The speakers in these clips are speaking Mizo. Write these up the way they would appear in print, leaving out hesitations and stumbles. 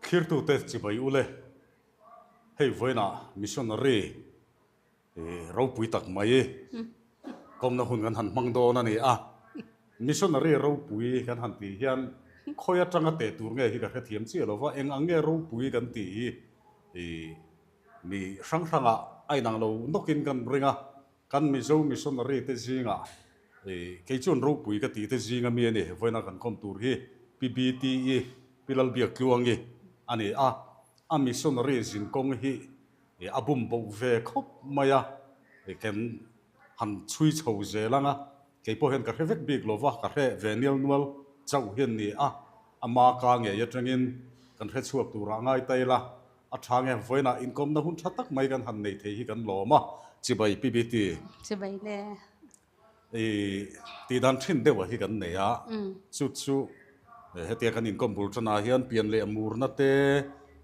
Thlirtute chibai ule, hei vawiinah missionary ropui tak mai kawmna hun kan han hmang dawn a ni a. Missionary ropui kan han tih hian khawi atanga teh tur nge hi ka hrethiam chiah lo va, eng ang nge ropui kan tih hi mi hrang hrangah a inang lo nawkin kan ring a. Kan Mizo missionary te zingah kei chuan ropui ka tih te zinga mi a ni. Vawiina kan kawm tur hi Pi BTE, Pi Lalbiaktluangi a ni a. A missionary zinkawng hi a bum boh ve khawp mai a, kan han chhui chho zel ang a. Kei pawh hian ka hre vek bik lo va, ka hre ve nial nual chauh hi an ni a. Ama ka ngei atangin kan hre chhuak turah ngai ta ila. A tha nge, vawiinah inkawmna hun tha tak mai kan han nei thei hi kan lawm a, chibai PBT. Chibai le. I tih dan thin deuh ah hi kan nei a, chu chu hetia kan inkawm bul tanah hian pian leh murna te,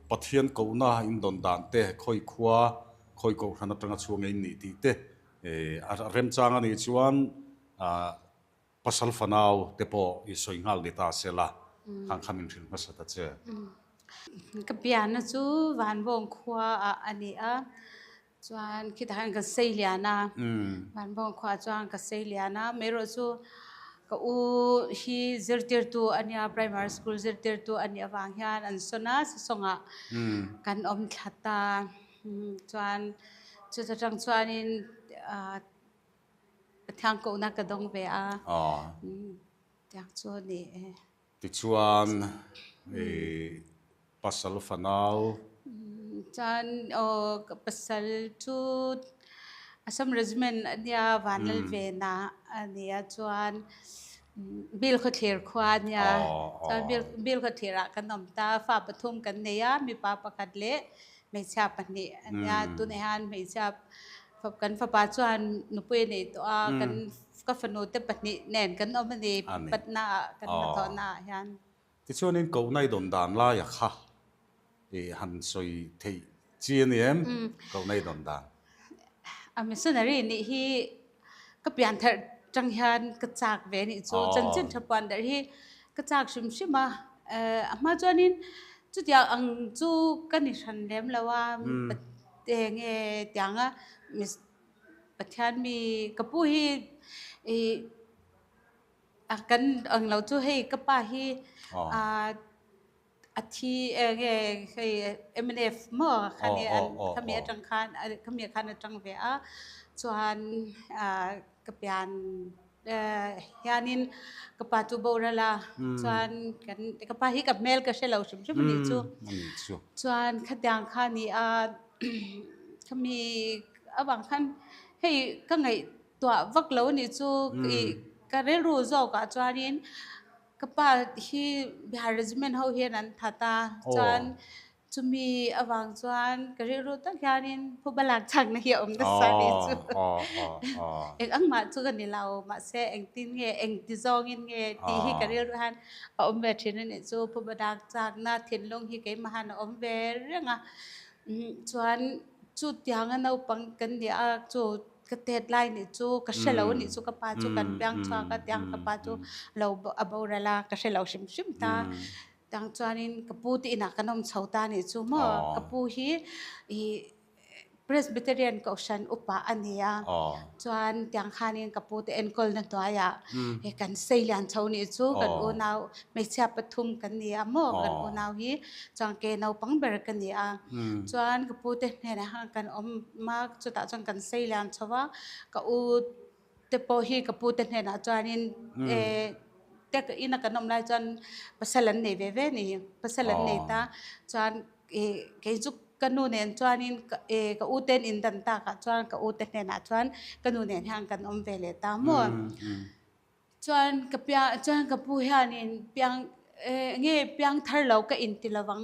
Pathian kohna indawn dan te, khawi khua, khawi kohhran atanga chhuang nge in nih tih te a remchang a nih chuan Pasal fanau te pawh i sawi nghal ni ta se la, khang kha min hrilh hmasa ta che. Ka pianna chu Vanvawng khua ah a ni a, chuan khitah hian ka sei lian a, Vanvawng khua ah chuan ka sei lian a, amaherawh chu ka u hi zirtirtu a nia, primary school zirtirtu a nih avang hian an sawn a, sasawngah kan awm thla ta, chuan chuta tang chuanin ah. Pathian kohna ka dawng ve a, tiang chu a ni e. Tichuan i pasal fanau. Chuan aw ka pasal chu Assam Regiment a nia, Vanlalvena a nia chuan Bilkhawthlir khua a nia, chuan Bilkhawthlir ah kan awm ta, fa pathum kan nei a, mipa pakhat leh hmeichhia pahnih a nia, tunah hian hmeichhia Kan fapa chuan nupui a nei tawh a, kan ka fanu te pahnih nen kan awm a ni patna ah kan hnathawhna ah hian. Tichuanin kohna i dawn dan laia kha i han sawi theih chi a ni em? Kohna i dawn dan. A missionary nih hi ka pian tharh tang hian ka chak ve a nih chu. Chanchin tha puan darh hi ka chak hrim hrim a. A hma chuanin chutiang ang chu ka ni hran lem lo a. Eng nge tianga Pathian mi ka pu hi ih a kan ang lo chu hei ka pa hi a thi eng nge hei mnf maw khami an khami atang khan khami khan atang ve a chuan ka pian Hianin ka pa chu boral a, chuan kan ka pa hi ka hmel ka hre lo hrim hrim a nih chu. Chuan khatiang kha a ni a, khami avang khan hei ka ngaihtuah vak lo a nih chu ih ka rilru zawkah chuanin ka pa hi Bihar Regiment ho hian an that a, chuan Chumi avang chuan ka rilru tak hianin phuba lak chakna hi a awm nasa a nih chu. Eng ang mah chu ka ni lo, mahse engtin nge, engti zawngin nge tih hi ka rilru hian a awm ve thin a nih chu. Phuba lak chakna thinlung hi keimah hian a awm ve reng a. Chuan chutianga naupang kan nih a, chu ka tet lai nih chu ka hre lo a nih chu ka pa chu kan piang chhuak a, tiang ka pa chu lo a boral a, ka hre lo hrim hrim ta. Tang chuanin ka pu te inah kan awm chho ta nih chu maw? Ka pu hi ih Presbyterian Kohhran upa a ni a, chuan tiang khanin ka pu te enkawlna hnuaiah he kan sei lian chho nih chu kan unau hmeichhia pathum kan ni a maw kan unau hi chuan ke naupang ber ka ni a, chuan ka pu te hnenah khan kan awm a chutah chuan kan sei lian chho a, ka u te pawh hi ka pu te hnenah chuanin eh te ina kan awm lai chuan pasal an nei ve ve a ni pasal an nei ta chuan ih kei chu ka nu nen chuanin eh ka u te an indan takah chuan ka u te hnenah chuan ka nu nen hian kan awm ve leh ta maw. Chuan ka piang chuan ka pu hianin piang eh nge piang thar lo ka inti lovang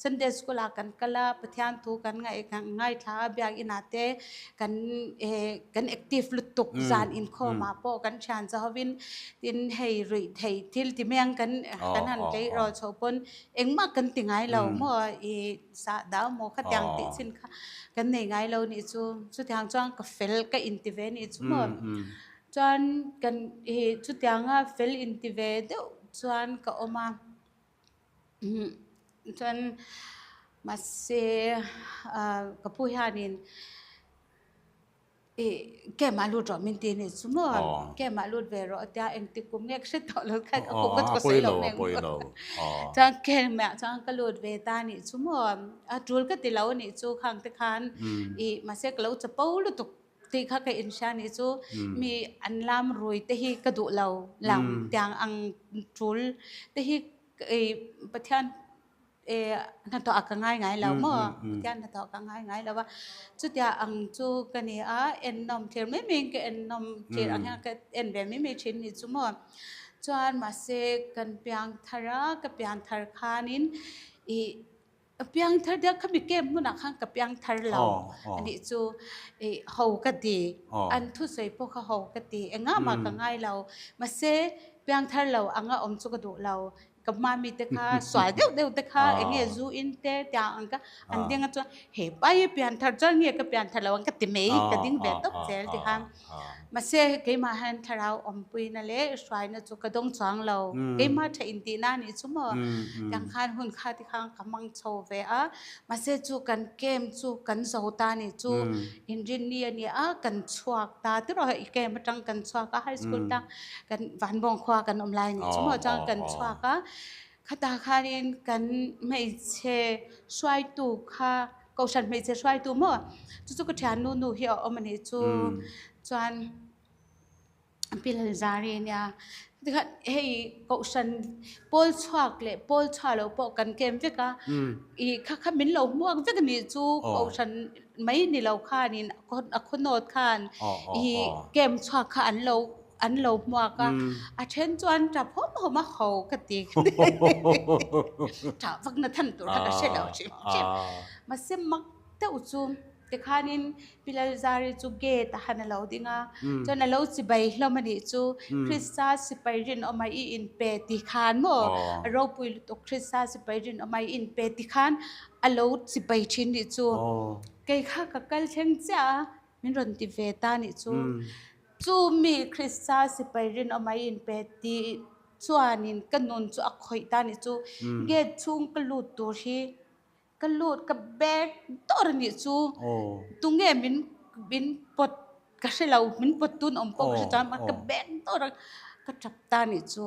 Sunday school ah kan kal a Pathian thu kan ngaih kan ngaithla a biakinah te kan eh kan active lutuk zan inkhawm ah pawh kan thian cha hovin tin hei ruih theih thil ti mai ang kan kan han tlei rawl chho pawn engmah kan ti ngai lo maw ih sah dau maw khatiang tih chin kha kan nei ngai lo nih chu chutiang chuan ka fel ka inti ve nih chu maw. Chuan kan ih chutianga fel inti ve deuh chuan ka awm a, Chuan mahse ka pu hianin i camp ah lut rawh min ti a nih chu maw? Camp ah lut ve rawh a tia engtik kum nge ka hre tawh lo kha a kum ka thaw sawi lo mai ang chuan camp ah chuan ka lut ve ta a nih chu maw? A tul ka ti lo a nih chu khang te khan i mahse ka lo chapo lutuk tih kha ka inhria a nih chu mi an lam rui te hi ka duh lo lam tiang ang tul te hi i Pathian hnathawh ah ka ngai ngai lo maw Pathian hnathawh ah ka ngai ngai lo a chutia ang chu ka ni a ennawm thlir mai mai in ka ennawm thlir ang hian ka en ve mai mai thin ni chu maw chuan mahse kan piang thar a ka piang thar khanin ih Ka piang thar deuh khami camp hmunah khan ka piang thar lo a nih chu i ho ka ti an thusawi pawh kha ho ka ti engah mah ka ngai lo mahse piang thar lo anga awm chu ka duh lo ka hma mi te kha sual deuh deuh te kha eng nge zu in te tiang ang kha an ding a chuan he pa hi pian thar chuan nge ka pian thar lo ang ka ti mai ka ding ve tawp zel ti khan. Mahse, keimah hian thlarau awmpuina leh hruaina chu ka dawng chuang lo. Keimah tha intihna a nih chu maw? Tiang khan hun kha ti khan ka hmang chho ve a. Mahse, chu kan camp chu kan zo ta a nih chu inrinni a ni a, kan chhuak ta tiraw hei camp atang kan chhuak a, high school tang kan Vanbawng khua kan awm lai a nih chu maw? Chuan kan chhuak a, khatah khanin kan hmeichhe hruaitu kha Kohhran hmeichhe hruaitu maw? Chu chu ka thiannu nu hi a awm a nih chu. Chuan Pi Lalzari a nia. Tikhan hei Kohhran pawl chhuak leh pawl chhuah loh pawh kan kem vek a. I kha kha min lo hmuak vek a nih chu Kohhran mai ni lo khanin a khawnawt khan i kem chhuak kha an lo an lo hmuak a. A then chuan tap hawm hawm a ho ka ti. Tah vak na than tur kha ka hre lo hrim hrim. Mahse mak deuh chu tikhanin Pi Lalzari chu gate a han a lo ding a, chuan a lo chibai hlawm a nih chu Krista sipai rinawma i inpe ti khan maw a ropui lutuk Krista sipai rinawma i inpe ti khan a lo chibai thin nih chu. Kei kha ka kal thleng chiah a, min rawn ti ve ta nih chu. Chu mi Krista sipai rinawma i inpe ti Chuanin ka nun chu a khawih ta nih chu gate chhung ka lut tur hi ka lut ka bag dawr a nih chu tunge min min pawt ka hre lo min pawt tun awm pawh ka hre chuan ka bag dawr a ka tap ta nih chu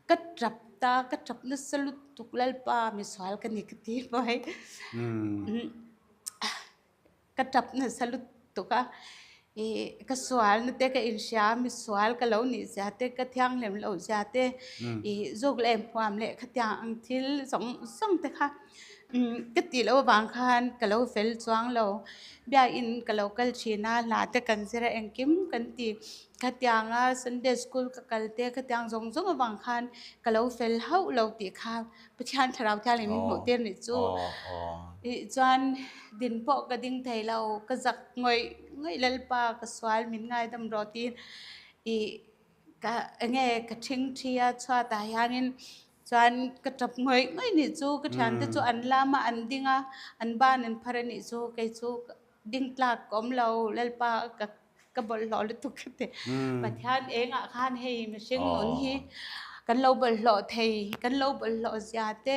ka tap ta ka tap nasa lutuk Lalpa misual ka ni ka ti mai. Ka tap nasa lutuk a, ih ka sualna te ka inhria a, misual ka lo nih zia te, ka thianghlim loh zia te, ih zuk leh hmuam leh khatiang ang thil zawng zawng te kha ka tih loh avang khan ka lo fel chuang lo. Biakin ka lo kal thin a, hla te kan zir a, engkim kan ti. Khatianga Sunday school ka kal te khatiang zawng zawng avang khan ka lo fel hauh lo tih kha Pathian thlarau thiangin min hmuh tir nih chu. Ih chuan din pawh ka ding thei lo, ka zak ngawih ngawih Lalpa ka sual min ngaidam rawh tiin ih ka enge ka thing thi a chhuatah hianin chuan ka tap ngawih ngawih nih chu ka thiante chu an lam a an ding a an ban an phar a nih chu kei chu ding tlak ka awm lo Lalpa ka Ka bawlhhlawh lutuk ka ti. Pathian engah khan hei mihring nun hi kan lo bawlhhlawh thei, kan lo bawlhhlawh zia te,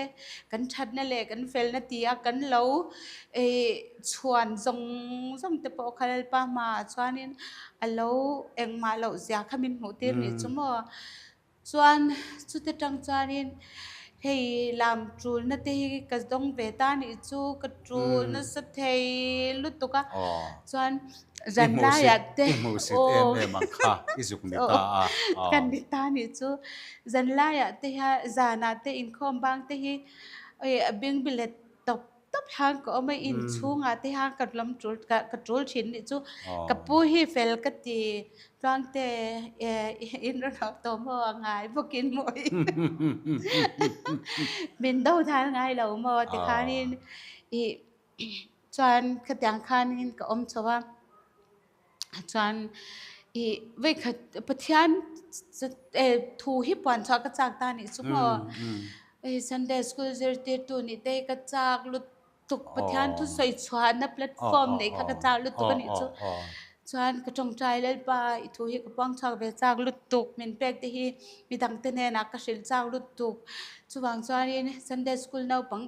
kan thatna leh kan felna ti a kan lo chhuan zawng zawng te pawh kha Lalpa hmaah chuanin a lo engmah loh zia kha min hmuh tir nih chu maw. Chuan chute tang chuanin hei lam tulna te hi ka dawng ve ta nih chu ka tul nasa thei lutuk a chuan zan laiah te aw ka ni ta nih chu zan laiah te hian zanah te inkhawm bang te hi a bingbilet tawp tawp hian ka awm a inchhungah te hian ka lam tul ka tul thin nih chu ka pu hi fel ka ti Tlangte in rawn hauh tawh maw a ngai bawkin maw min do dal ngai lo maw tikhanin ih chuan khatiang khanin ka awm chho a chuan ih vawikhat Pathian thu hi puan chhuah ka chak ta anih chu maw Sunday school zirtirtu nih te hi ka chak lutuk Pathian thusawi chhuahna platform neih kha ka chak lutuk anih chu. Chuan ka tawngtai Lalpa i thu hi ka puang chhuak ve chak lutuk min pek te hi midang te hnenah ka hrilh chak lutuk. Chuvang chuanin Sunday school naupang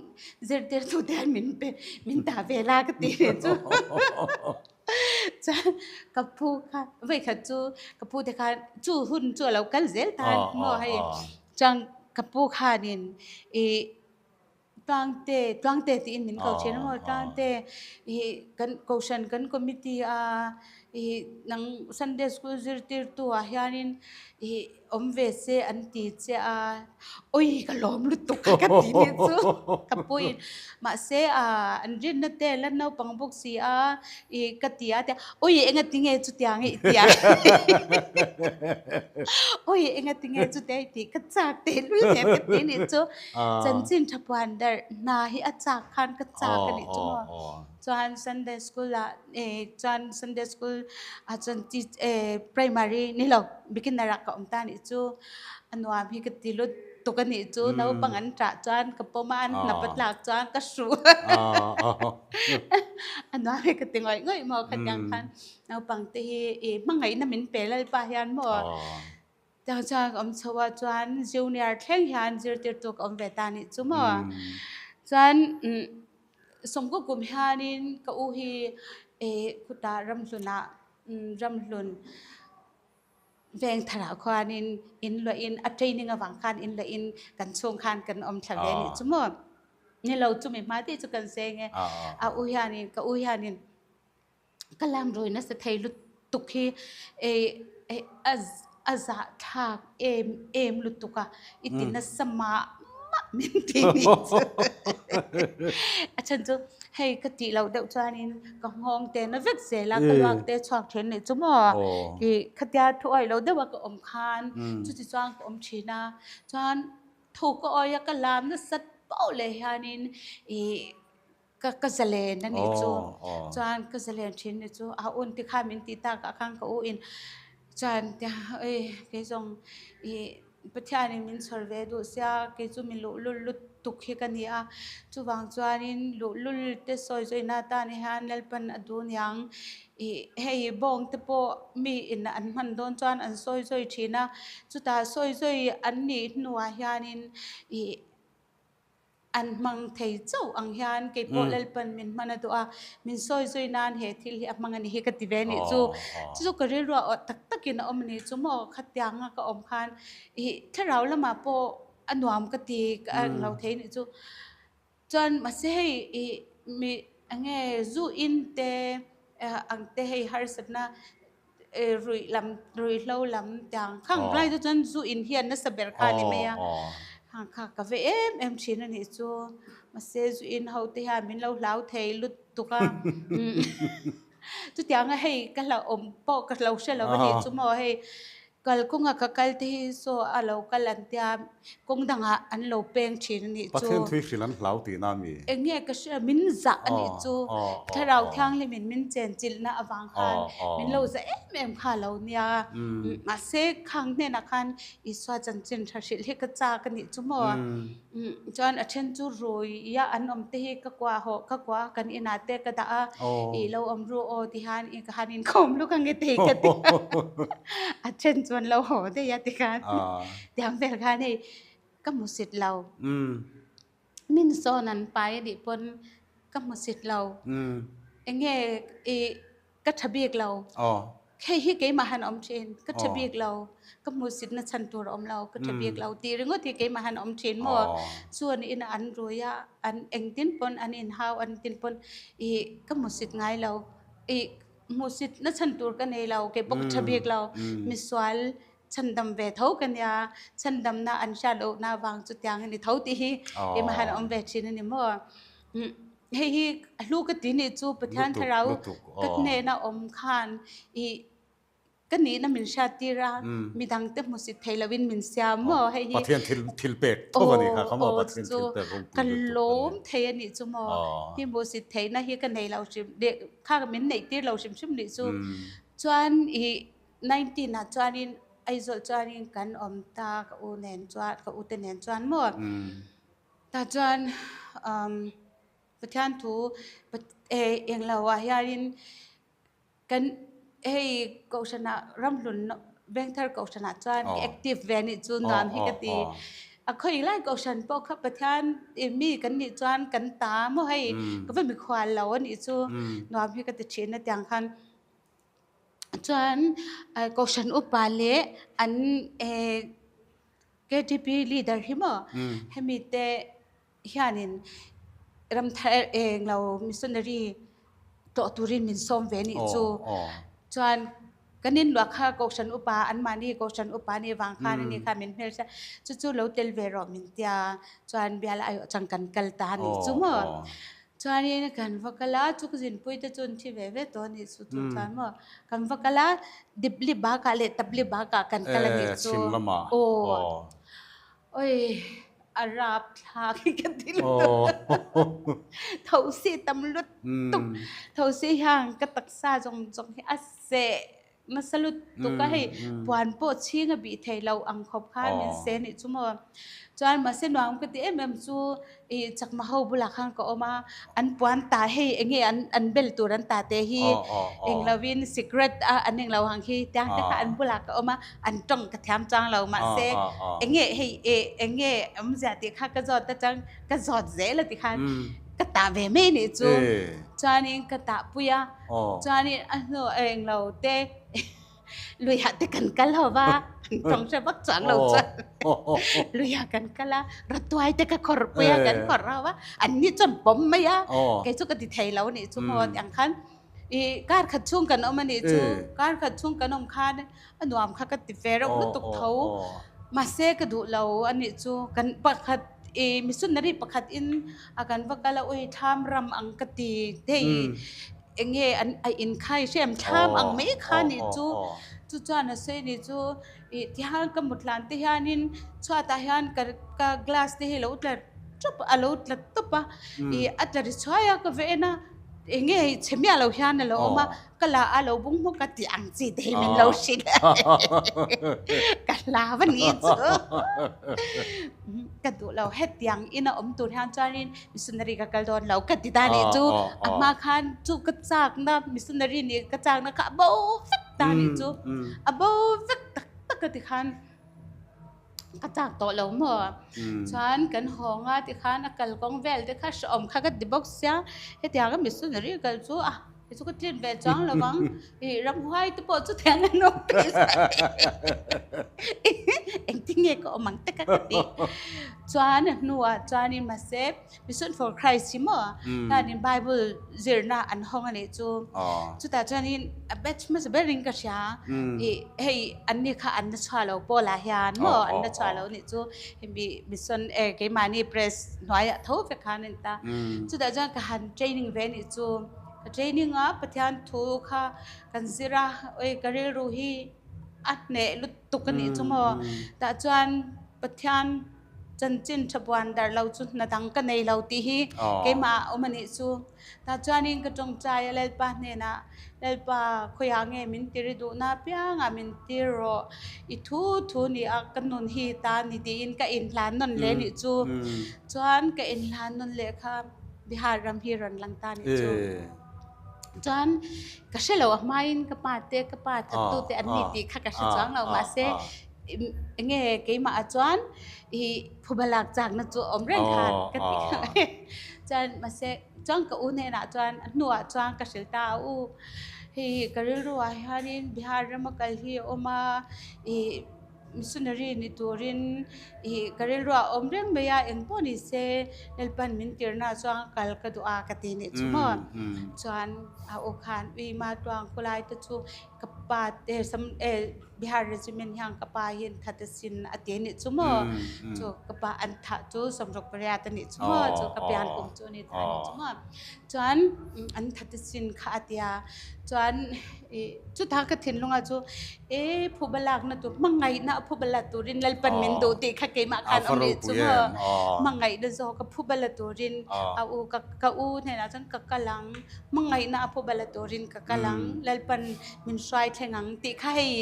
zirtirtu te hian min pe min dah ve la ka tih ve chu. Chuan ka pu kha vawikhat chu ka pu te khan chu hun chu a lo kal zel ta maw hei chuan ka pu khanin ih Tlangte Tlangte tiin min ko thin a maw Tlangte ih kan kohhran kan committee a ih nang Sunday school zirtirtu ah hianin ih awm ve se an ti che a awi ka lawm lutuk a ka ti nih chu ka puiin mahse ah an rinna te la naupang bawk si a ih ka ti a tia awi enga tinge chutiang i ti a awi enga tinge chutia i tih ka chak tehlul nen ka ti nih chu chanchin tha puan darh hna hi a chak khan ka chak a nih chu maw chuan Sunday school ah eh chuan Sunday school ah chuan eh primary ni lo beginner ah ka awm ta nih chu a nuam hi ka ti lut tuk a nih chu naupang an ṭah chuan ka pawm a an hnap a tlak chuan ka hruh a nuam hi ka ti ngawih ngawih maw khatiang khan naupang te hi ih hmangaihna min pe Lalpa hian maw Tiang chuan ka awm chho a chuan junior thleng hian zirtirtu ka awm ve ta nih chu maw. Chuan sawmkaw kum hianin ka u hi khutah ramhlunah ramhlun veng tharah khuanin in luahin a training avang khan in luahin kan chhung khan kan awm thla ve nih chu maw. Ni lo chumi hma tih chu kan seng e. A u hianin ka u hianin Ka lam rawi nasa thei lutuk hi a zahthlak em em lutuk a, i ti nasa mah mah min ti nih chu. A chhan chu hei ka tih loh deuh chuanin ka nghawng te na vek zel a, ka luak te chhuak then nih chu maw. I khatia thu awih loh deuha ka awm khan chuti chuan ka awm thin a, chuan thu ka awih a ka lam nasat pauh leh hianin i Ka ka zalen a nih chu. Chuan ka zalen thin ni chu a un ti kha min tih tak ah khan ka u in chuan ei kei zawng ih Pathianin min chhawr ve duh sia kei chu mi luhlul lutuk hi ka ni a chuvang chuanin luhlul te sawi zawihna atan hian Lalpan a duh niang ih hei bawng te pawh mi in an hman dawn chuan an sawi zawi thin a chutah sawi zawi an nih hnuah hianin ih An hmang thei chauh ang hian kei pawh Lalpan min hman a duh a, min sawi zui nan he thil hi a hmang a ni hi ka ti ve a nih chu. Chu chu ka rilru ah tak takin a awm a nih chu maw khatianga ka awm khan ih thlarau lamah pawh a nuam ka ti ka ang lo thei a nih chu. Chuan mahse hei ih mi eng nge zu in te ang te hei harsatna ruih lam ruihhlo lam tiang khang lai chu chuan zu in hian nasa ber kha a ni mai a khang kha ka ve em em thin a nih chu mahse zu in ho te hian min lo hlau thei lutuk a chutianga hei ka hlauhawm pawh ka lo hre lo a nih chu maw hei. Kalkawnga ka kal te hi saw a lo kal an tia, kawng dangah an lo peng thin a nih chu. Pathian thui hrilh an hlau tihna a mi? Eng nge ka hria, min zah a nih chu. Thlarau Thianghlimin min chenchilhna avang khan min lo zah em em kha a lo nia. Mahse khang hnenah khan Isua chanchin tha hrilh hi ka chak a nih chu maw? Chuan a then chu rui a an awm te hi ka kuah hawh ka kuah a kan inah te ka dah a ih lo awm ru aw ti hian i ka han inkhawm luk ange tei ka ti a a then chu an lo haw daih a tikhan tiang vel khan hei ka hmusit lo min sawn an pai a nih pawn ka hmusit lo eng nge ih Ka tha bik lo. Hei hi keimah han awm thin. Ka tha bik lo. Ka hmuhsitna chhan tur a awm lo. Ka tha bik lo tih ringawt hi keimah han awm thin maw? Chuan ina an rui a, an engtin pawn an inhau, an tin pawn ih ka hmuhsit ngai lo. Ih hmuhsitna chhan tur ka nei lo. Kei pawh ka tha bik lo. Misual chhandam ve tho ka nia. Chhandamna an hriat lohna avang chutiang a ni tho tih hi keimah han awm ve thin a ni maw? Hei hi a hlu ka ti nih chu Pathian thlarau ka hnena awm khan i ka nihna min hriat tir a, midang te hmusit thei lovin min siam maw hei hi. Pathian thil thil pek tho a nih kha kha maw Pathian thil pek ropui lutuk a ni. Ka lawm thei a nih chu maw hi hmusit theihna hi ka nei lo hrim kha min neih tir lo hrim hrim nih chu. Chuan i 19 ah chuanin Aizawl chuanin kan awm ta ka u nen chuan ka u te nen chuan maw. Tah chuan Pathian thu englo ah hianin kan Hei kohhranah ramhlun Vengthar kohhranah chuan ka active ve anih chu nuam hi ka ti. A khawi lai kohhran pawh kha Pathian mi kan nih chuan kan ta maw hei ka va mikhual lo anih chu nuam hi ka ti thin a tiang khan. Chuan kohhran upa leh an KTP leader hi maw hemi te hianin ramthar eng lo missionary tlawh turin min sawm ve nih chu. Chuan kan in luah kha kohhran upa anmahni kohhran upa nih vang khan ani kha min hmel hria chu chu lo tel ve rawh min tia chuan bial aiawh chang kan kal ta nih chu maw. Chuanin kan va kal a chu ka zinpui te chu an thi ve ve tawh anih chu chu chuan maw kan va kal a dipli bakah leh tapli bakah kan kal anih chu aw. Oi, a rapthlak hi ka ti lutuk. Thosi tam lutuk. Thosi hian ka taksa zawng zawng hi a seh nasa lutuk a, hei puan pawh chhing a bih thei lo ang khawp khan min seh nih chu maw. Chuan mahse nuam ka ti em em chu i chakma ho bulah khan ka awm a, an puan ta hei eng nge an an bel tur an ta te hi eng lovin cigarette a an eng lo ang khi tiang te kha an bulah ka awm a, an tawng ka thiam chang lo mahse eng nge hei e eng nge awmzia tih kha ka zawt atang ka zawt zel a ti khan ka tah ve mai nih chu chuanin ka tah pui a chuanin a hnu eng lo te luiah te kan kal ho va an tawng hre vak chuang lo chuan luiah kan kal a rawtuai te ka khawrh pui a kan khawrh ho va an ni chuan pawm mai a kei chu ka ti thei lo nih chu maw tiang khan ih kar khat chhung kan awm a nih chu kar khat chhung kan awm khan a nuam kha ka ti ve reuh lutuk tho mahse ka duh lo a nih chu kan pakhat ih missionary pakhat in a kan va kal a ui thlam ram ang ka ti hei eng nge an a inkhai hrem thlam ang mai kha nih chu chu chuan a sawi nih chu ih tihian ka mut hlan te hianin chhuatah hian ka ka glass te hi a lo tla tawp a lo tla tawp a ih a tla ri chhuai a ka va en a eng nge chhe miah lo hian a lo awm a ka la a lo bung hmawk a tih ang chi te hi min lo hrilh ka hlau a ni chu ka duh lo hetiang ina awm tur hian chuanin missionary ka kal dawn lo ka ti ta nih chu a hma khan chu ka chakna missionary nih ka chakna kha a bo vek ta nih chu a bo vek tak tak a ti khan ka chak tawh lo maw chuan kan hawng a tikhan a kalkawng vel te kha hrehawm kha ka ti bawk sia hetiang a missionary kal chu a Kei chu ka tlin ve chuang lo vang. I ramhuai te pawh chu thiang an awm phei Engtin nge ka awm ang te kha ka ti. Chuan a hnuah chuanin mahse Mission for Christ hi maw hianin Bible zirna an hawng a nih chu. Chutah chuanin a batch hmasa berin ka hria. I hei anni kha an la chhuah lo Paul-ah hian maw an la chhuah lo a nih chu. Hemi mission e keimahni press hnuaiah tho vek khan a ni ta. Chutah chuan ka han training ve a nih chu. Ka training a Pathian thu kha kan zir a, oi ka rilru hi a hneh lutuk a nih chu maw. Tah chuan Pathian chanchin tha buan darh lo chu hna dang ka nei lo tih hi keimah a awm a nih chu. Tah chuanin ka tawngtai a Lalpa hnenah, Lalpa khawiah nge min tir i duhna apiangah min tir rawh, i thu thu ni a ka nun hi ta ni tiin ka inhlan nawn leh a nih chu. Chuan ka inhlan nawn leh kha Bihar ram hi rawn lang ta nih chu. Chuan ka hre lo a hmain ka pa te ka pa thattu te an ni tih kha ka hre chuang lo mahse enge keimah ah chuan i phuba lak chakna chu a awm reng khan ka ti kha. Chuan mahse chuan ka u hnenah chuan a hnuah chuan ka hrilh ta a u hei ka rilru ah hianin Bihar rama kal hi a awm a ih Missionary ni turin ih ka rilru ah awm reng mai a, eng pawh ni se Lalpan min tirna chuan kal ka duh a ka ti nih chu maw. Chuan a u khan ui ma tuang khawlai te chu ka pa te sam eh Bihar regiment hian ka pa hian that a sin a ti nih chu maw. Chu ka pa an thah chu 68 a nih chu maw chu ka pian kum chu a ni ta nih chu maw. Chuan an that a sin kha a ti a, chuan ih chutah ka thinlunga chu e phuba lakna tur hmangaihna a phuba la turin Lalpan min duh tih kha keimah khan awm rih chu maw hmangaihna zawk a phuba la turin a u ka ka u hnenah chuan ka kal ang hmangaihna a phuba la turin ka kal ang Lalpan min hruai thleng ang tih kha hei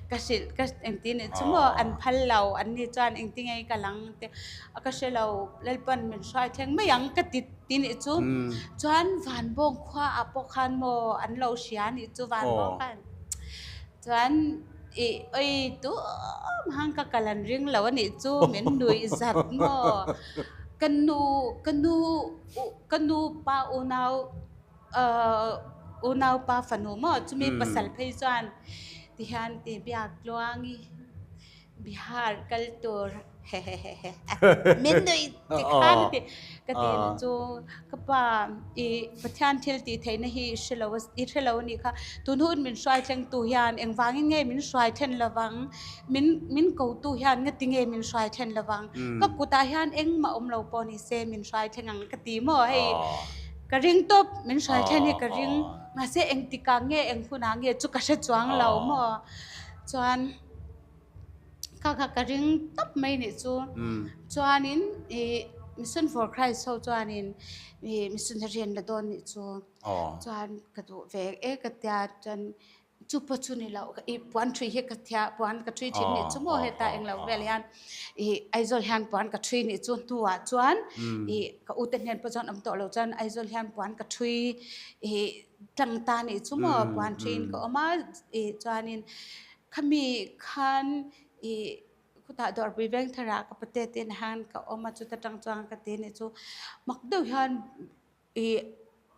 ka hrilh ka engtin nih chu maw an phal lo an ni chuan engtin nge i kal ang te a ka hre lo Lalpan min hruai thleng mai ang ka ti Ti nih chu chuan Vanbawng khua ah pawh khan maw an lo hria nih chu Vanbawng khan. Chuan i oi tum hang ka kal an ring lo a nih chu min nuih zat maw? Ka nu ka nu ka nu pa unau unau pa fanu maw chumi pasal phei chuan tihian ti biak tluang i Bihar kal tur hehehehe min nuih ti khan ti ka ti ni chu ka pa i Pathian thil tih theihna hi i hrelo i hrelo a nih kha tun hun min hruai thleng tu hian engvangin nge min hruai thlen lovang min min ko tu hian nga ti nge min hruai thlen lovang ka kutah hian engmah awm lo pawh ni se min hruai thleng ang ka ti maw hei ka ring tawp min hruai thlen hi ka ring mahse engtikah nge eng hunah nge chu ka hre chuang lo maw chuan. Kha kha ka ring tawp mai nih chu. Chuanin ih Mission for Christ ho chuanin ih missionary an la dawn nih chu. Chuan ka duh ve e ka tia chuan chu pawh chu ni loh ih puan thui hi ka thia puan ka thui thin nih chu maw heta englo vel hian ih Aizawl hian puan ka thui nih chu hnuah chuan ih ka ute hnen pawh chuan awm tawh lo chuan Aizawl hian puan ka thui ih tlang ta nih chu maw puan thuiin ka awm a ih chuanin Khami khan i khutah dawrpui veng tharah ka pate te in han ka awm a, chuta tang chuan ka ti nih chu mak deuh hian i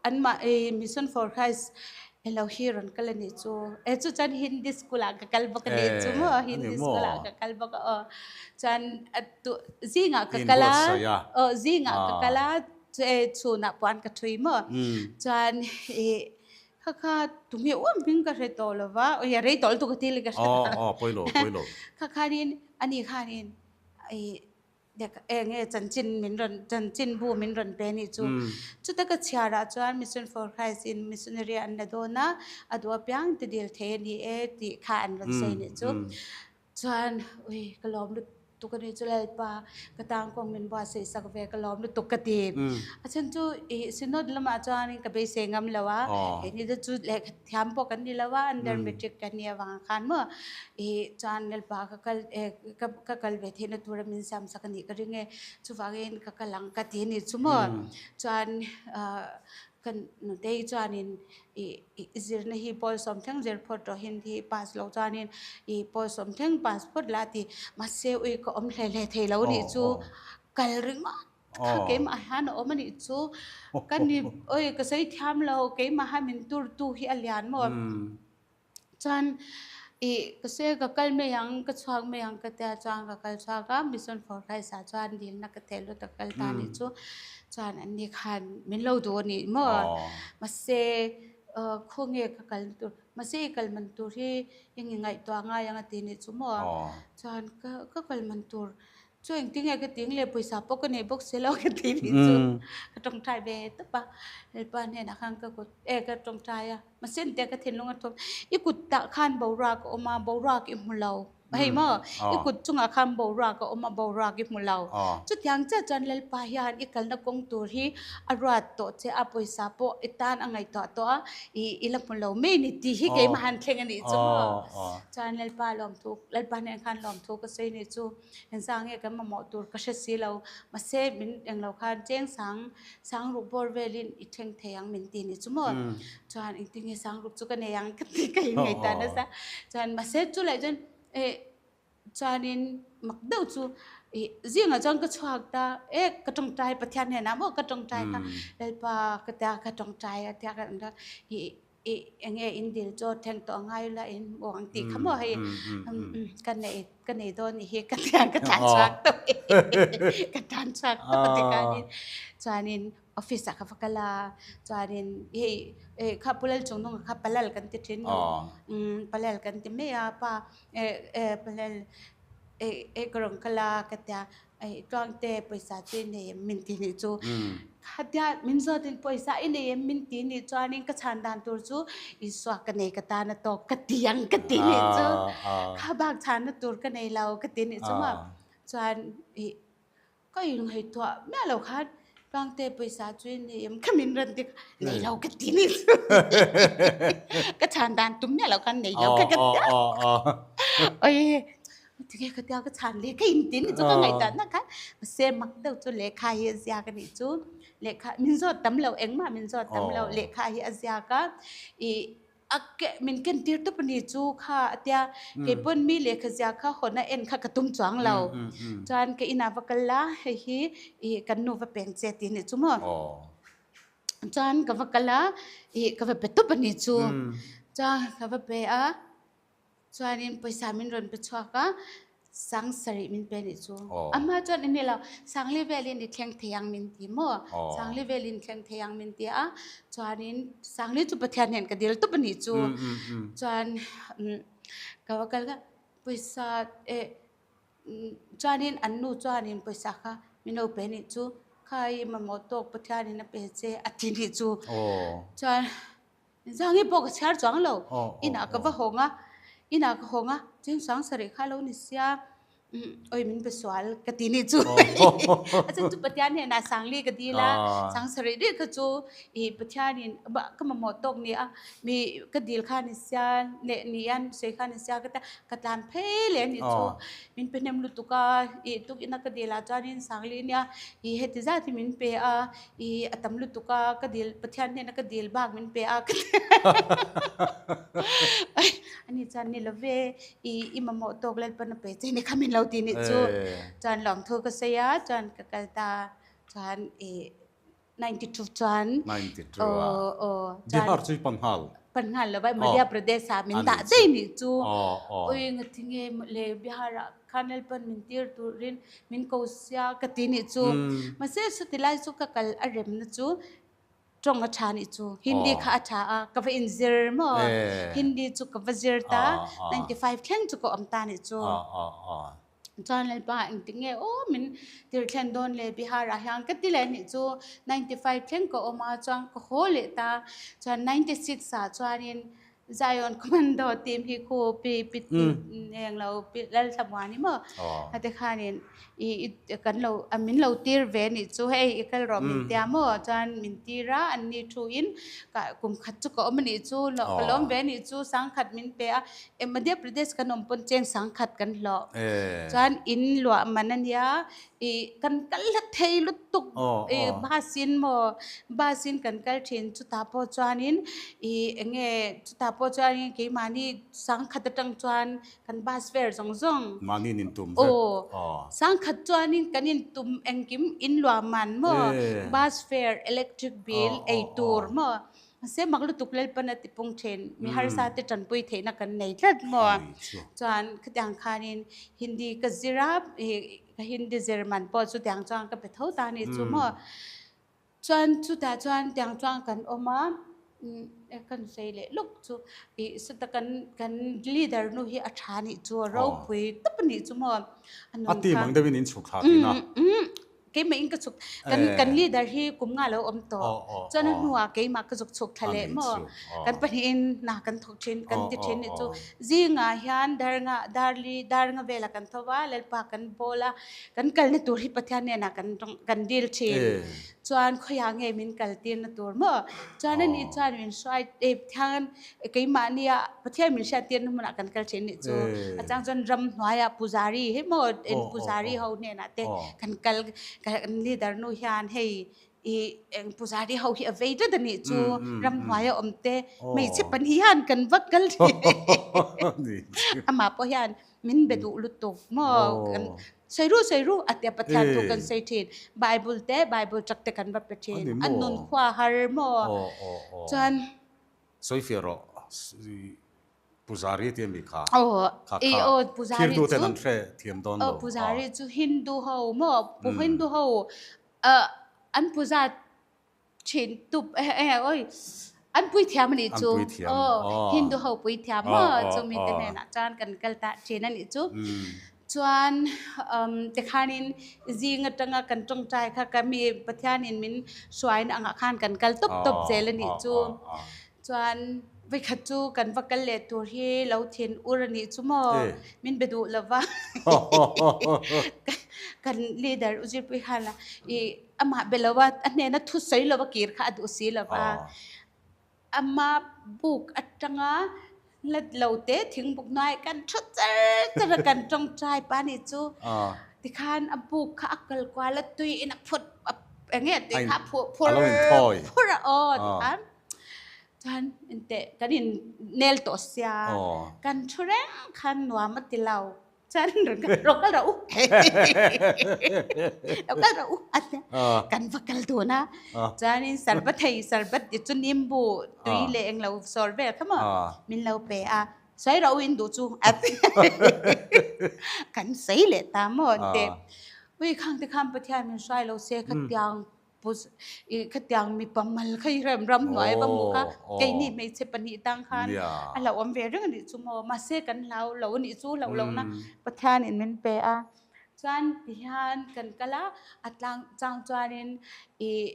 anmah i Mission for Christ elo hi rawn kal a nih chu e chu chuan Hindi school ah ka kal bawk a nih chu maw Hindi school ah ka kal bawk a aw chuan a tu zingah ka kal a aw zingah ka kal a chhunah puan ka thui maw chuan i Kha kha tunge uam hming ka hre tawh lo va, oi a rei tawh lutuk a ti le ka hre ta. Aw pawi lo, pawi lo. Kha khanin ani khanin i eng nge chanchin min rawn chanchin bu min rawn pe nih chu. Chuta ka chhiarah chuan Mission for Christ in missionary an la dawn a, a duh apiang ti dil thei a ni e tih kha an rawn sawi nih chu. Chuan ui ka lawm lutuk a ni chu Lalpa ka tangkawng min buatsaih sak ve ka lawm lutuk ka ti. A chhan chu i Synod lamah chuanin ka beisei ngam lo a, keini te chu lehkha thiam pawh kan ni lo a, under matric kan nih avang khan maw i chuan Lalpa ka kal ka kal ve theihna tura min siam sak a nih ka ring e, chuvangin ka kal ang ka ti a ni chu maw. Chuan Ka nutei chuanin ih i zirna hi pawl sawm thleng zir phawt rawh Hindi pass loh chuanin ih pawl sawm thleng pass phawt la a ti. Mahse ui ka awm hle hle thei lo nih chu kal ringawt kha keimah hian a awm a nih chu ka ni ui ka sawi thiam lo keimah hian min tur tu hi a lian maw. Chuan ih ka sawi ka kal mai ang ka chhuak mai ang ka tia chuan ka kal chhuak a Mission for Christ ah chuan dilna ka theh lut a kal ta anih chu chuan an ni khan min lo duh anih maw mahse khawnge ka kal tur mahse i kal man tur hi eng i ngaihtuah ngai ang a ti anih chu maw chuan ka ka kal man tur Chu engtin nge ka ti ang le pawisa pawh ka nei bawk si lo ka ti nih chu ka tawngtai ve tawp a, Lalpa hnenah khan ka kut e ka tawngtai a, mahse engtia ka thinlung a thawm i kut tah khan boruak a awm a, boruak i hmu lo hei maw i kut chungah khan boruak a awm a, boruak i hmu lo chutiang chiah chuan Lalpa hian i kalna kawng tur hi a ruat tawh che a, pawisa pawh i tan a ngaihtuah tawh a, i i la hmu lo mai ni tih hi keimah han thleng a nih chu maw chuan Lalpa lawmthu Lalpa hnenah khan lawmthu ka sawi nih chu. Engzah nge kan mamawh tur ka hre si lo, mahse min englo khan cheng sang sang ruk bawr velin i thleng thei ang min ti ni chu maw? Chuan engtin nge sang ruk chu ka nei ang ka ti ka inngaih ta nasa. Chuan mahse chu leh chuan eh chuanin mak deuh chu ih zingah chuan ka chhuak ta e ka tawngtai Pathian hnenah maw ka tawngtai kha Lalpa ka tia ka tawngtai a tia ka ih I eng nge in dil chaw thleng tawh ngai la in hmu ang tih kha maw hei ka nei ka nei dawn nih hi ka tiang ka tlan chhuak tawh ka tlan chhuak tawh tikhanin chuanin office ah ka va kal a chuanin hei kha Pu Lalchungnunga kha Palal kan ti thin Palal kan ti mai a pa Palal ka rawn kal a ka tia Ei tluangte pawisa chu i nei em min ti nih chu khatia min zawtin pawisa i nei em min ti nih chuanin ka chhan dan tur chu Isua ka nei ka tan a tawk ka ti ang ka ti nih chu kha bak chhanna tur ka nei lo ka ti nih chu maw chuan ih ka inngaihtuah miah lo khan tluangte pawisa chu i nei em kha min rawn ti kha nei lo ka ti nih chu ka chhan dan tum miah lo khan nei lo kha ka ti a oi Tinge ka tia ka chhan leh ka inti nih chu ka ngaihtuah nak khan mahse mak deuh chu lehkha hi a ziak a nih chu lehkha min zawt tam lo engmah min zawt tam lo lehkha hi a ziak a ih A ke min ken tir tawp a ni chu kha a tia, kei pawn mi lehkha zia kha hawn a en kha ka tum chuang lo. Chuan ka inah va kal la, hei hi ih kan nu va peng che tih a nih chu maw. Chuan ka va kal a, ih ka va pe tawp a ni chu. Chuan ka va pe a. Chuanin pawisa min rawn pe chhuak a, sang sarih min pe nih chu. A hma chuan i ni lo, sangli velin i thleng thei ang min ti maw? Sangli velin thleng thei ang min ti a, chuanin sangli chu Pathian hian ka dil tawp a nih chu. Chuan ka va kal ka pawisa eh chuanin an nu chuanin pawisa kha min lo pe nih chu, kha i mamawh tawk Pathianin a pe che a ti nih chu. Chuan Zangi pawh ka chhiar chuang lo, inah ka va hawng a, inah ka hawng a, cheng sang sarih kha lo ni sia, awi min pe sual ka ti nih chu. A chhan chu Pathian hnenah Sangli ka dil a, sang sarih rih kha chu ih Pathianin ka mamawh tawk ni a, mi ka dil kha ni sia, leh ni an sawi kha ni sia ka tia, ka tlan phei leh nih chu, min pe hnem lutuk a, ih tukin a ka dil ah chuanin Sangli nia ih heti zat hi min pe a, I a tam lutuk a, ka dil, Pathian hnena ka dil bak min pe a ka ti. Ani chuan ni lo ve, i i mamawh tawk Lalpan a pe che ni kha min lo ti nih chu. Chuan lawmthu ka sawi a, chuan ka kal ta, chuan i 92 chuan 92 a, chuan Bihar chu i pan nghal. Pan nghal lo va, Madhya Pradesh ah min dah daih nih chu. Ui ngatinge le Bihar ah Khan Lalpan min tir turin min ko sia ka ti nih chu. Mahse chuti lai chu ka kal a remna chu tawng a tha nih chu. Hindi kha a tha a, ka va inzir maw? Hindi chu ka va zir ta, 95 thleng chu ka awm ta nih chu. Chuan Lalpa engtik nge aw min tir thlen dawn le Bihar ah hian ka ti leh nih chu. 95 thleng ka awm a chuan ka haw leh ta. Chuan 96 ah chuanin Zion Commando team hi khu pi pi eng lo pi lal thlamuan hi maw hate khanin i kan lo min lo tir ve nih chu hei i kal rawh min tia maw chuan min tir a an ni thu in ka kum khat chu ka awm anih chu ka lawm ve anih chu sangkhat min pe a Madhya Pradesh kan awm pawn cheng sangkhat kan hlawh chuan in luah man ania I kan kal hlat thei lutuk i bus in maw bus in kan kal thin chutah pawh chuanin i enge chutah pawh chuanin keimahni sangkhat atang chuan kan bus fare zawng zawng mahni in tum vek aw sangkhat chuanin kan in tum engkim in luah man maw bus fare electric bill ei tur maw Mahse mak lutuk Lalpan a ti pung thin, mi harsa te tanpui theihna kan nei tlat maw? Chuan khatiang khanin Hindi ka zir a, ka Hindi zir man pawh chutiang chuan ka pe tho ta a nih chu maw? Chuan chutah chuan tiang chuan kan awm a, kan sawi leh lawk chu ih sawta kan kan leader nu hi a tha nih chu a ropui tawp a nih chu maw? A team ang deuhin in chhuk thla thin a. Keimah in ka chuk kan kan leader hi kum nga lo awm tawh chuan a hnuah keimah ka zuk chhuk thla leh maw kan pahnihin hna kan thawk thin kan ti thin nih chu zingah hian dar nga dar li dar nga velah kan tho va Lalpa kan bawl a kan kalna tur hi Pathian hnenah kan kan dil thin chuan khawiah nge min kal tirna tur maw chuan ani chuan min hruai thiang Keimahnia Pathian min hriat tirna hmunah kan kal thin nih chu a chang chuan ram hnuaiah puzari hi maw en puzari ho hnenah te kan kal kan leader nu hian hei i eng puzari ho hi a vei tlat a nih chu ram hnuaia awm te hmeichhe pahnih hian kan va kal thin amah pawh hian min be duh lutuk maw kan sawi ru sawi ru a tia Pathian thu kan sawi thin Bible te Bible truck te kan va pe thin a nun khua har maw chuan Sawi fiah rawh Puzari tih a mi kha. Aw, Kha kha. Aw, Puzari chu. Thirtu ten an hre thiam dawn lo. Aw, Puzari chu Hindu ho maw? Hindu ho an puza thin tup eh oi an pui thiam a nih chu. An pui thiam. Aw, Hindu ho pui thiam maw? Chu mi te hnenah chuan kan kal ta thin a nih chu. Chuan tikhanin zing atanga kan tawngtai kha ka mi Pathianin min hruaina angah khan kan kal tawp tawp zel a nih chu. Chuan vawikhat chu kan va kal leh tur hi lo thin ur a nih chu maw min be duh lova kan leader u Zirpui khan i amah be lova a hnena thusawi lova kir kha a duh si lova. Ama buk atanga hlat lo te thingbuk hnuai kan thu char char a kan tawngtai pa nih chu tikhan a buk kha a kal kual a tui in a phut eng nge tui kha a phuh phur phur a aw tikhan. Chuan inteh kan in nel tawh sia kan thu reng khan nuam a ti lo. Chuan rawn kal rawh kal rawh u lo kal rawh u a tia kan va kal dun a. Chuanin sarbat hei sarbat ti chu nimbu tui leh englo sawr vel kha maw min lo pe a. Sawi rawh u in duh chu a ti kan sawi leh ta maw teh ui khang te khan Pathian min hruai lo se khatiang khatiang mipa mal kha i rem ram hnuai va hmuh kha keini hmeichhe pahnih tang khan a hlauhawm ve reng a nih chu maw mahse kan hlau lo a nih chu hlauh lohna Pathian in min pe a chuan tihian kan kal a a tlang chang chuanin ih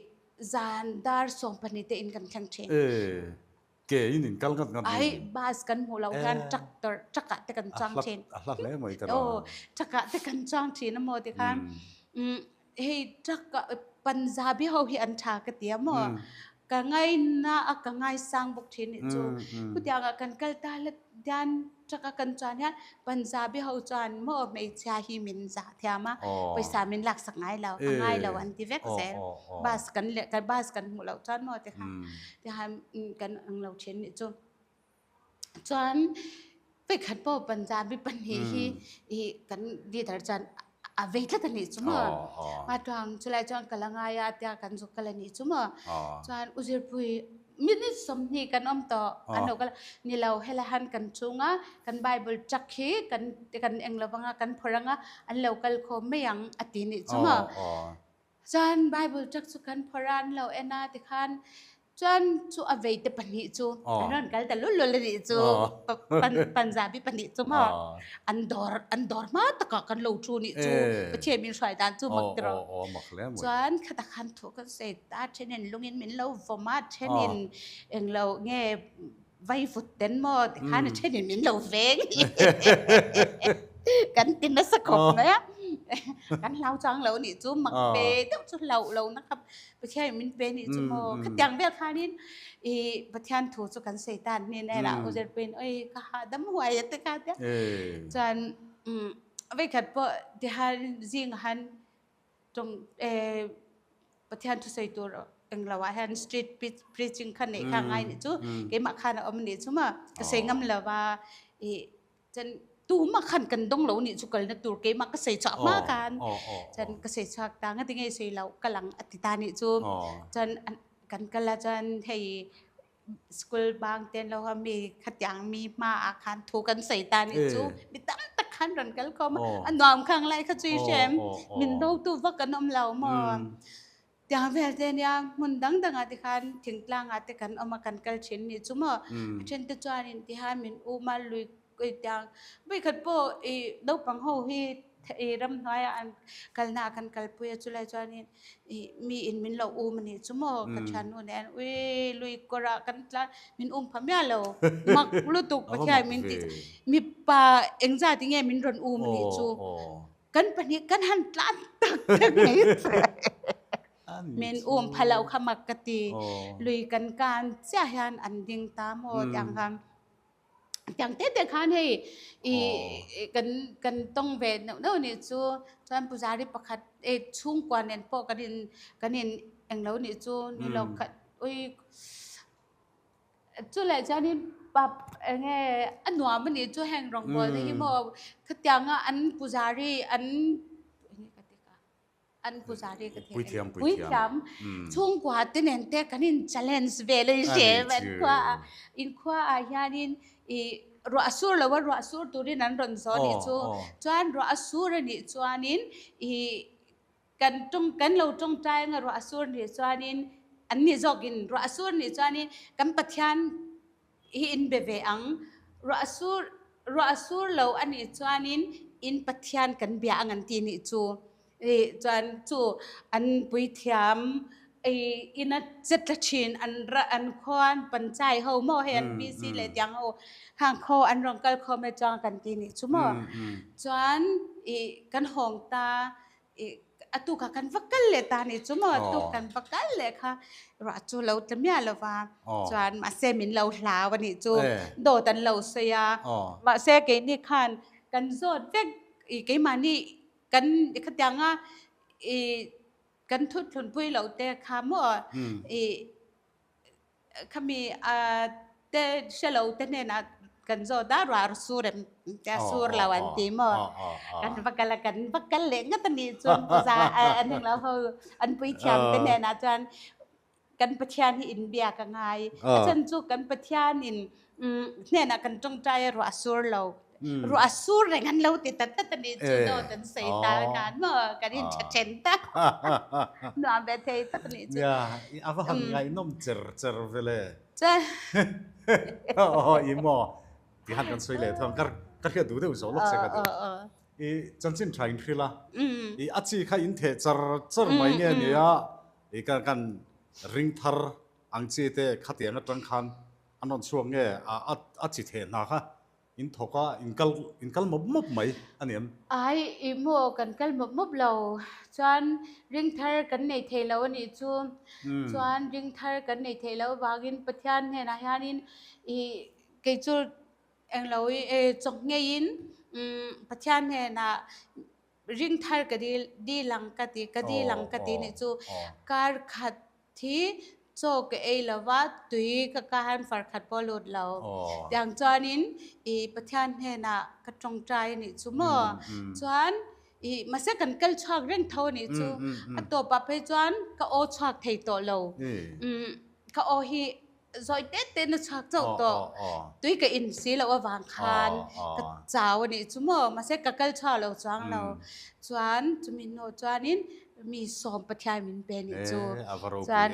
zan dar 12 te in kan thleng thin. Ke in in kal ngat ngat ni. Ai bus kan hmuh loh hian tractor truck ah te kan chuang thin. A hla hle mai ta lo. Aw truck ah te kan chuang thin a maw tikhan hei truck ah Punjabi ho hi an tha ka ti a maw. Ka ngaina a ka ngaisang bawk thin nih chu. Khutiang ah kan kal ta la hian truck a kan chuan hian Punjabi ho chuan maw hmeichhia hi min zah thiam a pawisa min laksak ngai lo a ngai lo an ti vek zel. Bus kan leh bus kan hmuh loh chuan maw tikhan Tihan kan ang lo thin nih chu. Chuan vekhat pawh Punjabi pahnih hi i kan leader chuan a vei tlat a nih chu maw. Ma tuang chulai chuan kal a ngai a tia kan zuk kal a nih chu maw. Chuan u Zirpui minute 20 kan awm tawh an lo kal a, ni lo helai han kan chung a kan Bible truck hi kan kan eng lovang a kan phawrh ang a an lo kal khawm mai ang a ti nih chu maw. Chuan Bible truck chu kan phawrh a, an lo en a tikhan chuan chu a vei te pahnih chu an rawn kal ta lul lul a nih chu Punjabi pahnih chu maw an dawr an dawr hma takah kan lo thu nih chu Pathian min hruai dan chu mak tiraw chuan khatah khan thu kan sawi ta thenin lungin min lo vawm a thenin englo nge vai vut ten maw tikhan a thenin min lo veng kan ti nasa khawp mai a kan hlau chang lo nih chu mak pe deuh chu hlauh lo na kha Pathian min pe nih chu maw khatiang vel khanin i Pathian thu chu kan sei tan hnin era uzer pin oi ka hahdam huai te kha tia chuan veikhat pawh tihan zing han Tawng eh Pathian thusawi tur englo ah hian street preaching kha neih kha ngai nih chu keimah khan a awm nih chu maw ka sawi ngam lo va i chan tumah khan kan dawng lo nih chu kalna tur keimah ka sawi chhuak hma khan chan ka sawi chhuak ta nga tinge sawi lo ka lang a ti ta nih chu chan kan kal a chuan hei School bang ten lo a mi khatiang mi hma ah khan thu kan sawi ta nih chu mi tam tak khan rawn kal khawm a, a nuam khang lai kha chu i hrem min do tu vak an awm lo maw. Tiang vel te nia hmun dang dang ah te khan thingtlang ah te kan awm a kan kal thin nih chu maw. A then te chuan in tihan min um a lui tiang vawikhat pawh i naupang ho hi i ramhnuaiah an kalna ah kan kalpui a chulai chuanin ih mi in min lo um a nih chu maw ka thiannu nen ui lui kawrah kan tlan min um pha miah lo mak lutuk Pathian min tih mipa engzat tinge min rawn um a nih chu kan pahnih kan han tlan tak tak mai min um pha loh kha mak ka ti lui kan kan chiah hian an ding ta maw tiang khan. Tiang te te khan hei i kan kan tawng ve neuh neuh nih chu chuan puzari pakhat e chhungkua nen pawh kan in kan in englo nih chu ni lo khat ui chu leh chuanin pa enge a nuam a nih chu heng rawngbawl te hi maw khatianga an puzari an An puzari ka thei. Puithiam, puithiam. Puithiam. Chhungkua te nen te kan in challenge ve le hre an khua ah. In khua ah hianin i ruah a sur lo a, ruah sur turin an rawn zawn nih chu. Chuan ruah a sur a nih chuanin i kan tawng kan lo tawngtai anga ruah a sur nih chuanin an nih zawkin ruah a sur nih chuanin kan Pathian hi in be ve ang. Ruah a sur ruah a sur lo a nih chuanin in Pathian kan bia ang an ti nih chu. I chuan chu an puithiam i ina chetla thin an ra an khuan panchai ho maw hei an PC le tiang ho khang kho an rawn kal khawm e chuang kan ti nih chu maw. Chuan i kan hawng ta i a tuk ah kan va kal leh ta nih chu maw tuk kan va kal leh kha ruah chu lo tla miah lo va chuan mahse min lo hlau a nih chu dawt an lo sawi a mahse keini khan kan zawt vek i keimahni kan khatiang a i kan thuthlunpui loh te kha maw i. Khami te hre lo te hnenah kan zawt a, ruah sur em tia sur lo an ti maw? Kan va kal a, kan va kal leh ngat a nih chuan puza an englo ho an puithiam te hnenah chuan kan Pathian hi inbiak a ngai. A chhan chu kan Pathianin hnenah kan tawngtai a ruah sur lo. Ruah sur reng an lo ti ta tlat a nih chu dawt an sawi ta khan maw kan in tha then ta nuam ve thei tak a nih chu. Nia a va han ngaihnawm cher cher ve le. Chuan. Aw i maw ti han kan sawi leh thawng ka ka hriat duh deuh zawh lawk che ka duh. I chanchin tha in hrilh a i a chi kha in theh char char mai nge nia i kan kan ring thar ang chi te khatiang atang khan an rawn chhuak nge a a chi theh hna kha In thawk a, in kal in kal mawp mawp mai a ni em? Ai, i maw kan kal mawp mawp lo. Chuan ring thar kan nei thei lo a nih chu. Chuan ring thar kan nei thei lo avangin Pathian hnenah hianin i kei chu englo i chawk ngeiin Pathian hnenah ring thar ka dil dil ang ka ti ka dil ang ka ti nih chu kar khat hi chaw ka ei lo va tui ka ka han far khat pawh lut lo tiang chuanin i Pathian hnenah ka tawngtai a nih chu maw chuan i mahse kan kal chhuak reng tho a nih chu a tawpah phei chuan ka aw chhuak thei tawh lo ka aw hi Zawi tet tein a chhuak chauh tawh. Tui ka in si loh avang khan ka chau a nih chu maw. Mahse ka kal chhuak lo chuang lo. Chuan chumi hnu chuanin mi sawm Pathian min pe nih chu. Chuan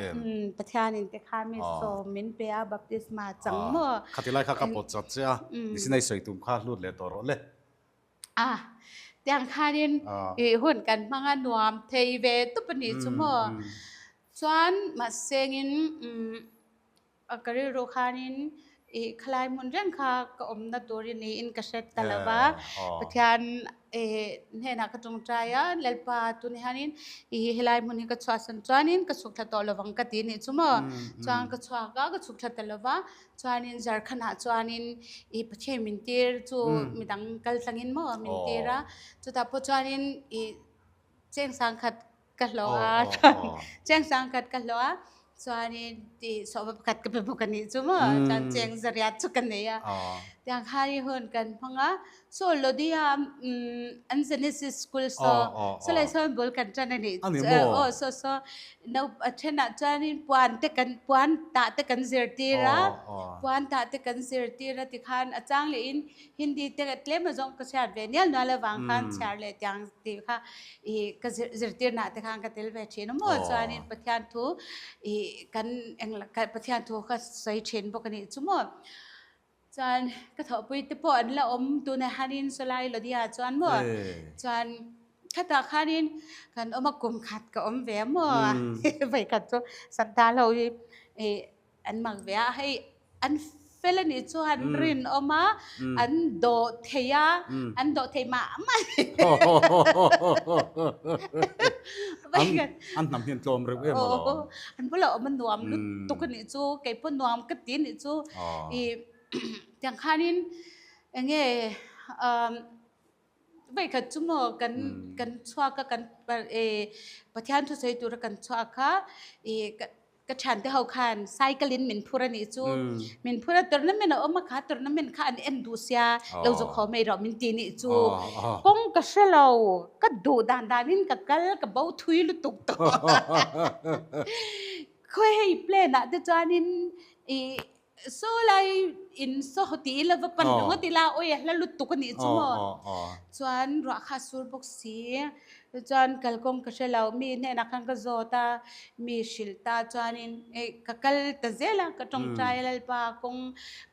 Pathianin te kha mi sawm min pe a baptisma chang maw. Khati lai kha ka pawt chat che a, nisin a i sawi tum kha hlut leh tawh rawh le. A, tiang khanin i hun kan hmang a nuam thei ve tup a nih chu maw. Chuan mahsengin ka rilru khanin i khalai hmun reng kha ka awmna turin niin ka hre ta lo va. Pathian hnenah ka tawngtai a, Lalpa tun hianin i helai hmun hi ka chhuahsan chuanin ka chhuk thla tawh lovang ka ti nih chu maw. Chuan ka chhuak a, ka chhuk thla ta lo va. Chuanin Zarkhanah chuanin i Pathian min tir chu midang kal tlangin maw min tir a. Chutah pawh chuanin i cheng sangkhat ka hlawh a cheng sangkhat ka hlawh a chuanin ti sawhva pakhat ka pe bawk a nih chu maw chuan cheng zariat chu ka nei a tiang khan i hun kan hmang a so Lodia an Genesis school saw sawlai sawn bul kan tan a nih aw saw saw no a thenah chuanin puan te kan puan tah te kan zirtir a puan tah te kan zirtir a tikhan a chang leh in Hindi te tlem azawng ka chhiat ve nial nual avang khan chhiar leh tiang tih kha i ka zirtirna te khan ka tel ve thin a maw chuanin Pathian thu i kan eng Pathian thu kha sawi thin bawk a nih chu maw chuan ka thawhpui te pawh an la awm tunah hianin sawlai Lodhiya chuan maw chuan khatah khanin kan awm a kum khat ka awm ve a maw vawikhat chu Santal ho hi i An mak ve a, hei an fel a nih chuan rinawm a, an dawh thei a, an dawh thei mah mah a ni. An hnam hian tlawm reuh em alawm. An bulah awm a nuam lutuk a nih chu, kei pawh nuam ka ti a nih chu. I tiang khanin eng nge Veikhat chu maw kan kan chhuak a kan Pathian thusawi tura kan chhuak a i ka thiante ho khan cycle in min phur a nih chu min phur a tournament a awm a kha tournament kha an en duh sia lo zawk haw mai rawh min ti nih chu kawng ka hre lo ka duh dan dan in ka kal ka bo thui lutuk tawh khawi hei plane ah te chuanin i Saw lai in saw ti ila va pan ringawt ila awi a hla lutuk a nih chu maw? Chuan ruah kha a sur bawk si. Chuan kalkawng ka hre lo, mi hnenah khan ka zawt a, mi hrilh ta chuanin ka kal ta zel a, ka tawngtai a Lalpa kawng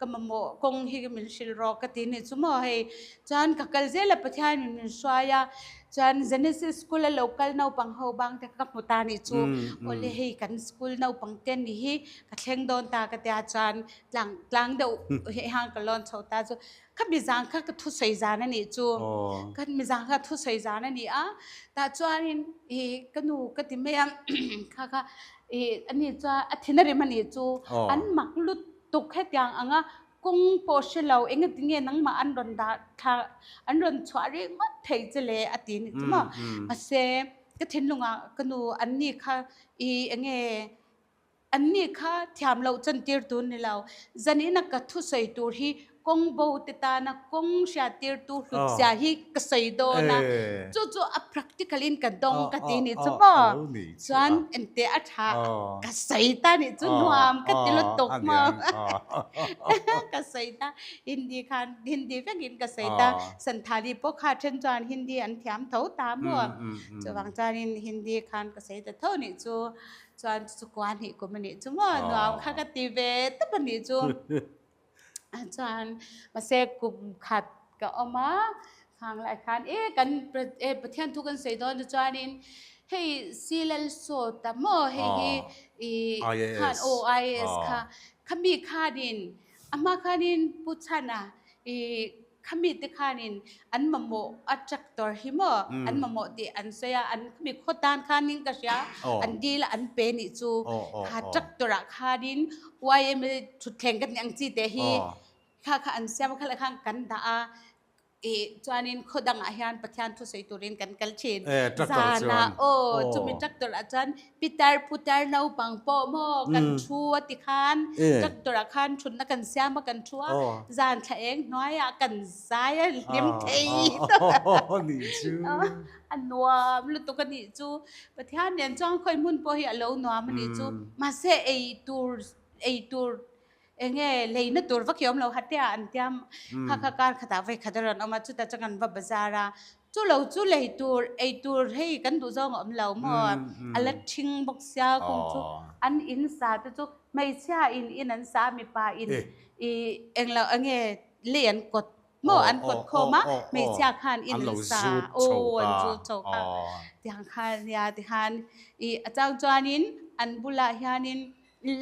ka mamawh kawng hi min hrilh rawh ka ti nih chu maw hei. Chuan ka kal zel a Pathianin min hruai a, Chuan Genesis school a lo kal naupang ho bang te kha ka hmu ta nih chu awle hei kan school naupang te ni hi ka thleng dawn ta ka tia chuan tlang tlang deuh hi hang ka lawn chho ta chu kha mi zang kha ka thusawi zan a nih chu ka mi zang kha thusawi zan a ni a tah chuanin i ka nu ka ti mai a kha kha i ani chuan a thin a rim a nih chu an mak lutuk hetiang anga Kawng pawh hre lo, engati nge nangmah an rawn dah thla, an rawn chhuah ringawt thei che le a ti nih chu maw. Mahse, ka thinlungah ka nu an ni kha i enge Anni kha thiam loh chantir tur ni lo. Zanina ka thusawi tur hi kawng bo te tana kawng hriattirtu hlutzia hi ka sawi dawn a, chu chu a practical in ka dawng ka ti nih chu maw? Chuan engteh a tha ka sawi ta nih chu nuam ka ti lutuk maw? Ka sawi ta Hindi khan Hindi vekin ka sawi ta, Santhali pawh kha then chuan Hindi an thiam tho ta maw? Chuvang chuanin Hindi khan ka sawi ta tho nih chu. Chuan chu kua hnih kum a nih chu maw nuam kha ka ti ve tawp a nih chu. Chuan mahse kum khat ka awm a, khang lai khan e kan e Pathian thu kan sawi dawn chu chuanin hei Silal Sawta maw hei hi i khan aw IAS kha khami khanin a hma khanin Pu Chhana i Khami te khanin an mamawh a tractor hi maw an mamawh tih an sawi a, an khami khaw tan khanin ka hria an dil a an pe nih chu kha tractor ah khanin YMA thutthleng ka tih ang chi te hi kha kha an siam a khalai khan kan dah a ih chuanin khaw dangah hian Pathian thusawi turin kan kal thin zanah aw chumi tractor ah chuan Pitar putar naupang pawh maw kan thu a ti khan tractor ah khan thutna kan siam a kan thu a zan thla eng hnuaiah kan zai a hlim thei a nuam lutuk a nih chu Pathian nen chuan khawi hmun pawh hi a lo nuam a nih chu mahse ei tur ei tur enge leina tur vak hi awm lo hatea an tiam kha kha kar khatah vawi khat a rawn awm a chutah chuan kan va bazar a Chu lo chu lei tur, ei tur hei kan duh zawng a awm lo maw? A la ṭhing bawk sia kawng chu an in sa te chu hmeichhia in in an sa a, mipa in i englo enge lei an kawt maw an kawt khawm a, hmeichhia khan in an sa aw an zut chho kha tiang kha nia tikhan i a chang chuanin an bulah hianin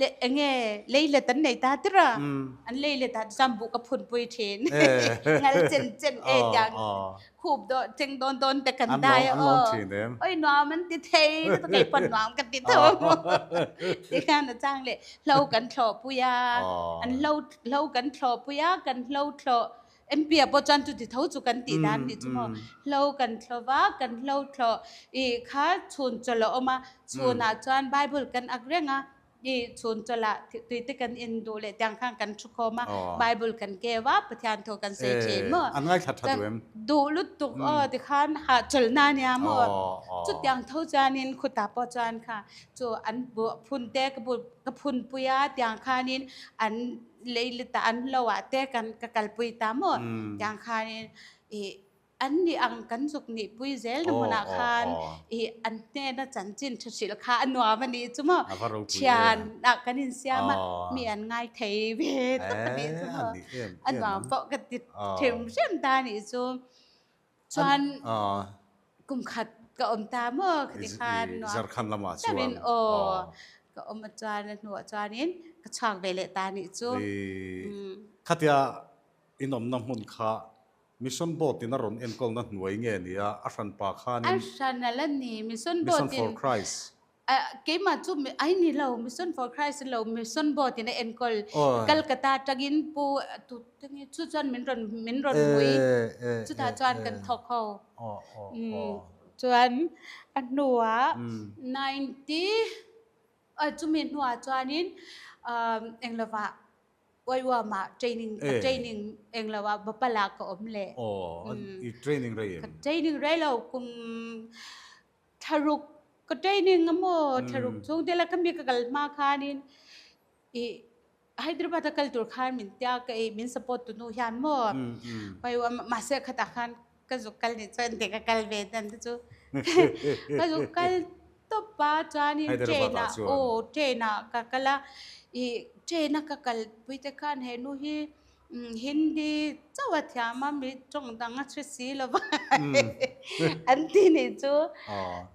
Le enge lei let an nei ta tir a, an lei let ah chuan buh ka phun pui thin. Ngal chen chen e tiang khup dawn cheng dawn dawn te kan dai a aw. Oi nuam an ti thei lutuk kei pawn nuam ka ti tho a maw. Tikhan a chang leh hlo kan thlawh pui a, an hlo hlo kan thlawh pui a, kan hlo thlawh MP ah pawh chuan chuti tho chu kan tih dan nih chu maw. Hlo kan thlawh va, kan hlo thlawh ih kha chhun chawlh a awm a, chhunah chuan Bible kan ak reng a, ih chhun chawlhah tui te kan in duh leh tiang khan kan thu khawm a, Bible kan keu a, Pathian thu kan sawi thin maw. An ngaithla tha duh em? Duh lutuk aw tikhan hahchawlh na nia maw. Chutiang tho chuanin khutah pawh chuan kha chu an phun te ka phunpui a tiang khanin an Lei let ah an lo ah te kan ka kalpui ta maw tiang khanin ih an nih ang kan zuk nih pui zel na hmunah khan ih an hnena chanchin tha hrilh kha a nuam a nih chu maw thian ah kan insiam a mi an ngai thei ve tawp a nih chu maw a nuam pawh ka ti hrim hrim ta a nih chu. Chuan kum khat ka awm ta maw khati khan nuam Zarkhan lamah chuan takin aw ka awm a chuan a hnuah chuanin ka chhuak ve leh ta nih chu. Khatia in awmna hmun kha Mission Board in a rawn enkawlna hnuai nge nia a hranpa khanin A hran a la ni Mission Board in Mission for Christ Keimah chu ai ni lo, Mission for Christ lo, Mission Board in a enkawl. Calcutta atangin Pu tute chu chuan min rawn min rawn hmui. Chutah chuan kan thawk ho. Chuan a hnuah 90 chumi hnuah chuanin englovah Uaiuamah training ka training englovah Bhopal-ah ka awm leh. I training rei em? Ka training rei lo kum Thlaruk ka training a maw thlaruk chung te la ka mi ka kal hma khanin i Hyderabad a kal tur khan min tia ka ei min support tu nu hian maw mahse khatah khan ka zuk kal nih chuan te ka kal ve dan te chu ka zuk kal tawp a chuanin train ah aw train ah ka kal a i train a ka kal pui te khan he nu hi Hindi chauh a thiam a, mi tawng dang a hre si lo va an ti nih chu.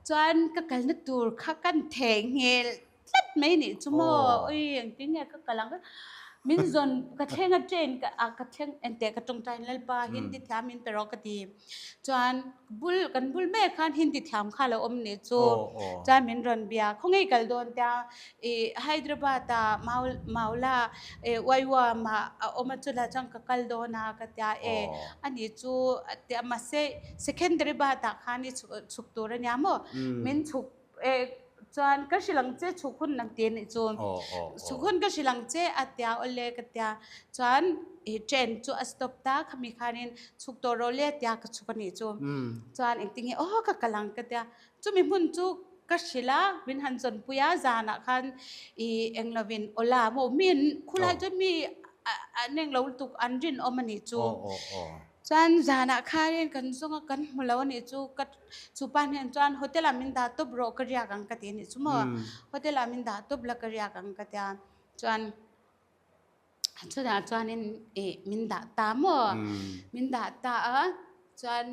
Chuan ka kalna tur kha kan theihnghilh tlat mai nih chu maw, ui engtin nge ka kal ang, min zawn ka thleng a train ka thleng engteh ka tawngtai Lalpa Hindi thiam min pe rawh ka ti. Chuan bul kan bul mek khan Hindi thiam kha lo awm nih chu chuan min rawn bia khawnge kal dawn tia ih Hyderabad ah Maula eh Uaiuam ah a awm a chulai chuan ka kal dawn a ka tia e ani chu tia mahse Secunderabad ah khan i chhuk tur ania maw min chhuk eh. Chuan ka hrilh ang che chhuk hun ang ti a nih chu. Chhuk hun ka hrilh ang che a tia awle ka tia. Chuan i train chu a stop ta khami khanin chhuk tawh rawh le tia ka chhuk a nih chu. Chuan engtin nge aw ka kal ang ka tia. Chumi hmun chu ka hrilh a, min han zawnpui a zanah khan i eng lovin awla maw mi an khulai chuan mi an englo lutuk an rinawm a nih chu. Chuan zanah khanin kan zawng a kan hmu lo a nih chu ka chupa hnen chuan hotel ah min dah tawp rawh ka riak ang ka ti a nih chu maw hotel ah min dah tawp la ka riak ang ka tia chuan chutah chuanin ih min dah ta maw min dah ta a chuan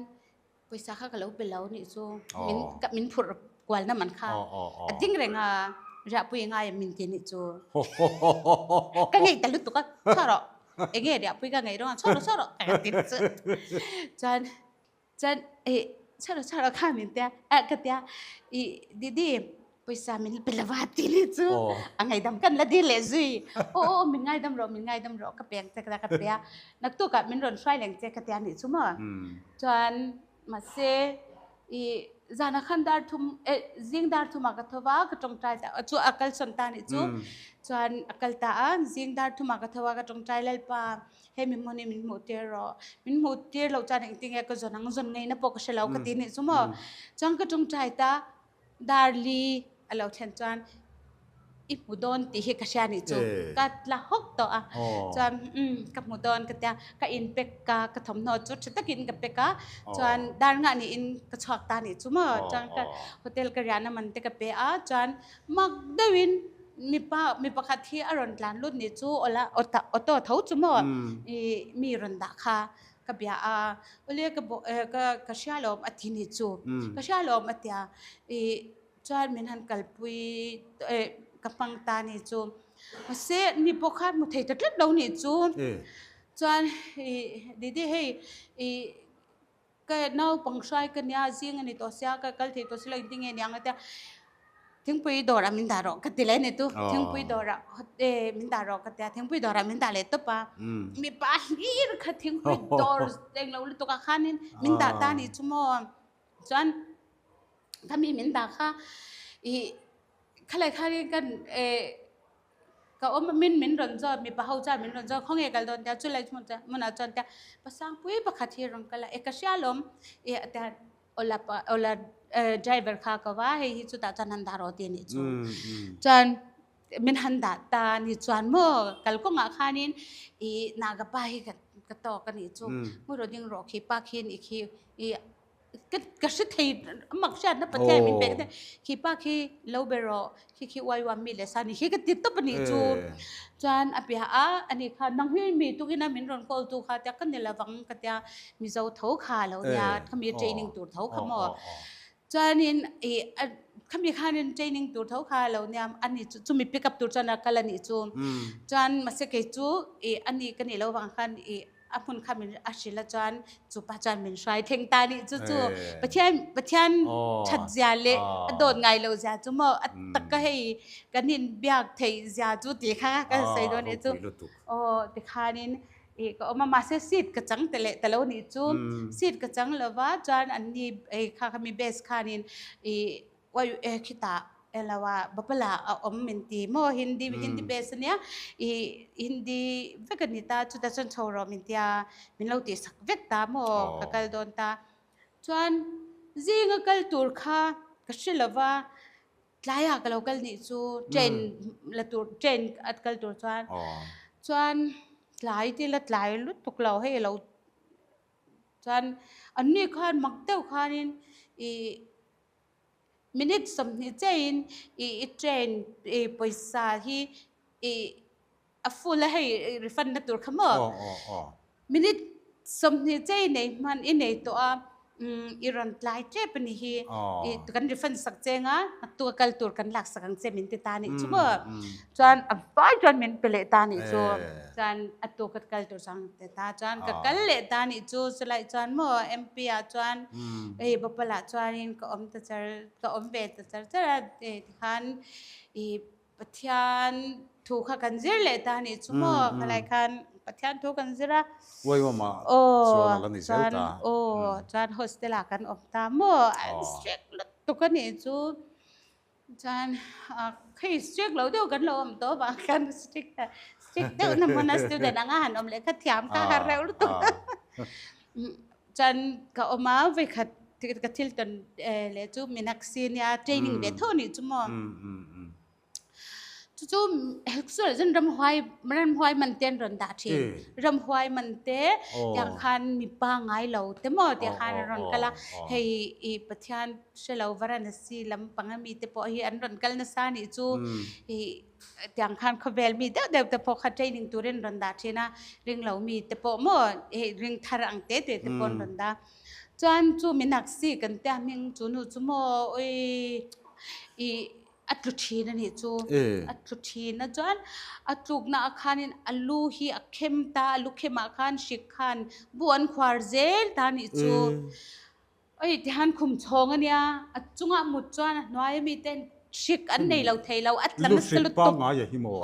pawisa kha ka lo pe lo a nih chu min min phurh kual na man kha a ding reng a riahpui ngai a min ti a nih chu ka ngei ta lutuk a chhuah rawh eng nge riahpui ka ngei rawng a chhuah rawh chhuah rawh ka ti chu chuan chuan ih chhuah rawh chhuah rawh kha min tia a ka tia ih didi Pawisa min pe lova ti ni chu a ngaidam kan la dil leh zui. Aw aw min ngaidam rawh min ngaidam rawh ka peng che ka ka pe a. Naktukah min rawn hruai leng che ka tia nih chu maw. Chuan mahse i zanah khan dar thum eh zing dar thumah ka tho va ka tawngtai ta chu a kalsawn ta nih chu. Chuan a kal ta a zing dar thumah ka tho a ka tawngtai Lalpa hei mi hmun hi min hmuh tir rawh. Min hmuh tir loh chuan engtin nge ka zawn ang zawn ngeina pawh ka hre lo ka ti nih chu maw. Chuan ka tawngtai ta. Darli a lo thlen chuan i hmu dawn tih hi ka hria nih chu ka tla hawk tawh a chuan umm ka hmu dawn ka tia ka in pack ka ka thawmhnaw chu tha takin ka pack a chuan dar ngah niin ka chhuak ta nih chu maw chuan ka hotel ka riahna man te ka pe a chuan mak deuhin mipa mi pakhat hi a rawn tlan lut nih chu awla auto tho chu maw ih mi rawn dah kha. Ka bia a, awle ka bawh eh ka ka hria lawm a ti ni chu, ka hria lawm a tia ih chuan min han kalpui eh ka hmang ta ni chu, mahse ni pawh khan hmu thei ta tlat lo nih chu, chuan ih didi hei ih ka naupang hruai ka nia zing a ni tawh sia ka kal thei tawh si lo engtin nge niang a tia. Thingpui dawrah min dah rawh ka ti leh a ni tu. Thingpui dawrah min dah rawh ka ti a, thingpui dawrah min dah leh tawp a. Mipa hlir kha thingpui dawr englo lutuk ah khanin min dah ta nih chu maw. Chuan khami min dah kha ih khalai khanin kan eh ka awm a min min rawn zawt mipa ho chuan min rawn zawt khawnge kal dawn tia chulai hmunah chuan tia pasangpui pakhat hi rawn kal a e ka hria alawm ih a tia. Ola pa ola driver kha ka va hei hi chutah chuan han dah rawh ti anih chu. Chuan min han dah ta ni chuan maw kalkawngah khanin i naga pa hi ka ka tawk anih chu. Hmu rawh ding rawh khi pa khi nih khi i ka ka hre thei mak hriatna Pathian min pek te khi pa khi lo be rawh khi khi uai uam mi leh sa nih khi ka ti tawp anih chu. Chuan a piah a ani kha nang hi mi tukin a min rawn call tu kha tia ka ni lovang ka tia Mizo tho kha lo nia khami training tur tho kha maw chuanin ih khami khanin training tur tho kha lo nia ani chu chumi pick up tur chuan a kal anih chu chuan mahse kei chu ih ani ka nih loh vang khan ih a hmun kha min a hrilh a chuan chupa chuan min hruai thleng ta nih chu chu Pathian Pathian that zia leh a dawt ngai loh zia chu maw a taka hei kan inbiak theih zia chu tih kha ka sawi dawn nih chu aw tikhanin Ih ka awm a, mahse seat ka chang ta leh ta lo nih chu. Seat ka chang lo va, chuan anni ei kha kha mi base khanin ih uai e khitah elo a Bapala a awm min ti maw Hindi Hindi base ania ih Hindi vek a ni ta chutah chuan chho rawh min tia min lo tihsak vek ta maw ka kal dawn ta. Chuan zinga kal tur kha ka hre lo va. Tlaiah ka lo kal nih chu train la tur train a kal tur chuan chuan tlai te la tlai lutuk lo hei lo chuan an ni khan mak deuh khanin ih minute 20 chiahin ih i train ih pawisa hi ih A full a hei refund na tur kha maw? Minute 20 che i nei hman i nei tawh a, i rawn tlai tep a ni hi. Kan refund sak che anga naktuk a kal tur kan lak sak ang che min ti ta nih chu maw? Chuan a vai chuan min pe leh ta nih chu. Chuan a tuk a kal tur chuan ti ta chuan ka kal leh ta nih chu. Chulai chuan maw MP ah chuan hei Bhopal ah chuanin ka awm ta char ka awm ve ta char char a tikhan i Pathian thu kha kan zir leh ta anih chu maw khalai khan Pathian thu kan zir a. Uaiuama chuan a la ni zel ta. Aw chuan hostel ah kan awm ta maw an strict lutuk anih chu. Chuan hei strict lo deuh kan lo awm tawh avang khan strict strict deuh na hmuna student anga han awm leh kha thiam kha har reuh lutuk. Chuan ka awm a vawikhat ka thil tawn leh chu Meenakshi nia training ve tho anih chu maw. Chu chu sual chuan ramhuai ramhuai man te an rawn dah thin. Ramhuai man te tiang khan mipa ngai lo te maw tiang khan an rawn kal a, hei i Pathian hre lo Varanasi lam panga mi te pawh hi an rawn kal nasa anih chu i tiang khan khawvel mi deuh deuh te pawh kha training turin an rawn dah thin a, ring lo mi te pawh maw hei ring thar ang te te te pawh an rawn dah. Chuan chu Meenakshi kan tia hming chu nu chu maw oi i A tlu thin a nih chu. A tlu thin a chuan a tlukna ah khanin a lu hi a khem ta, a lu khemah khan hrik khan bu an khuar zel ta a nih chu. Oi tihan khum chhawng a nia, a chungah mut chuan a hnuai ami ten hrik an nei lo thei lo, a tla nasa lutuk.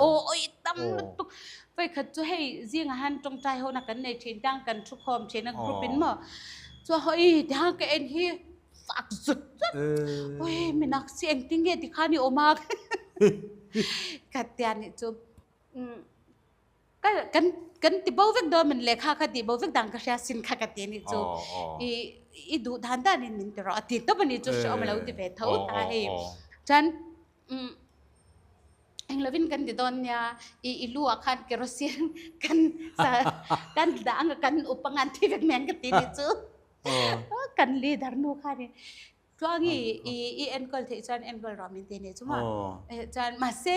Aw oi tam lutuk. Vawikhat chu hei zingah hian tawngtai hona kan nei thin tang kan thu khawm thin a group in maw. Chuan hawi tihan ka en hi Fak zut zut. Oi Meenakshi engtin nge tikhan i awm a? Ka tia nih chu ka kan kan ti bo vek dawn min lehkha kha ti bo vek dan ka hria sin kha ka ti nih chu. I i duh dan dan in min ti rawh a ti tawp a nih chu hreawm a lo ti ve tho ta hei. Chuan eng lovin kan ti dawn nia i i lu ah khan kerosene kan kan dah ang a kan up anga an thi vek mai ang ka ti nih chu. Kan leader nu khan in tluangi i i enkawl theih chuan enkawl rawh min ti nih chu maw. Chuan mahse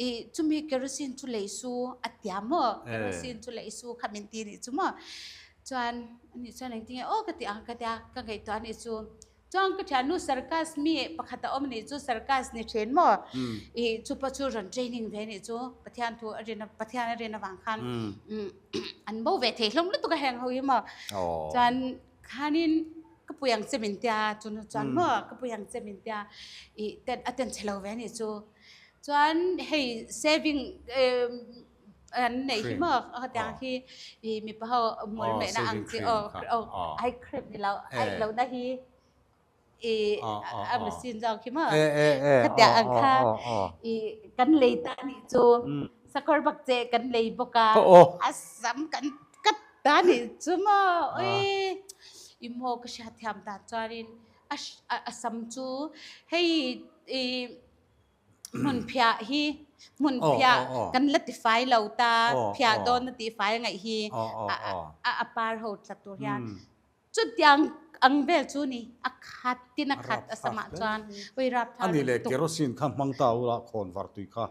i chumi kerosene chu lei su a tia maw kerosene chu lei su kha min ti nih chu maw. Chuan ani chuan engtin nge aw ka ti ang ka tia ka ngaihtuah anih chu. Chuan ka thiannu circus mi pakhat a awm anih chu circus ni thin maw i chupa chu rawn training ve anih chu Pathian thu a rin Pathian a rin avang khan an bo ve thei hlawm lutuk a heng ho hi maw chuan khanin ka pui ang che min tia chunu chuan maw ka pui ang che min tia i ten a ten chhe lo ve anih chu chuan hei saving an neih hi maw hetiang hi i mipa ho hmul mehna ang chi aw aw ai cream ni lo ai lo na hi i a machine zawk hi maw khatiang ang kha i kan lei ta nih chu sakawr bak che kan lei bawk a a sam kan cut ta nih chu maw ui i maw ka hriatthiam dan chuanin a sam chu hei i Hmunphiah hi hmunphiah kan la tifai lo ta, phiah dawn na tifai a ngaih hi a par ho tla tur hian chutiang ang vel chu ni a khat tin a khat a samah chuan ui rapthlak Ani leh kerosene kha hmang ta ula khawn var tui kha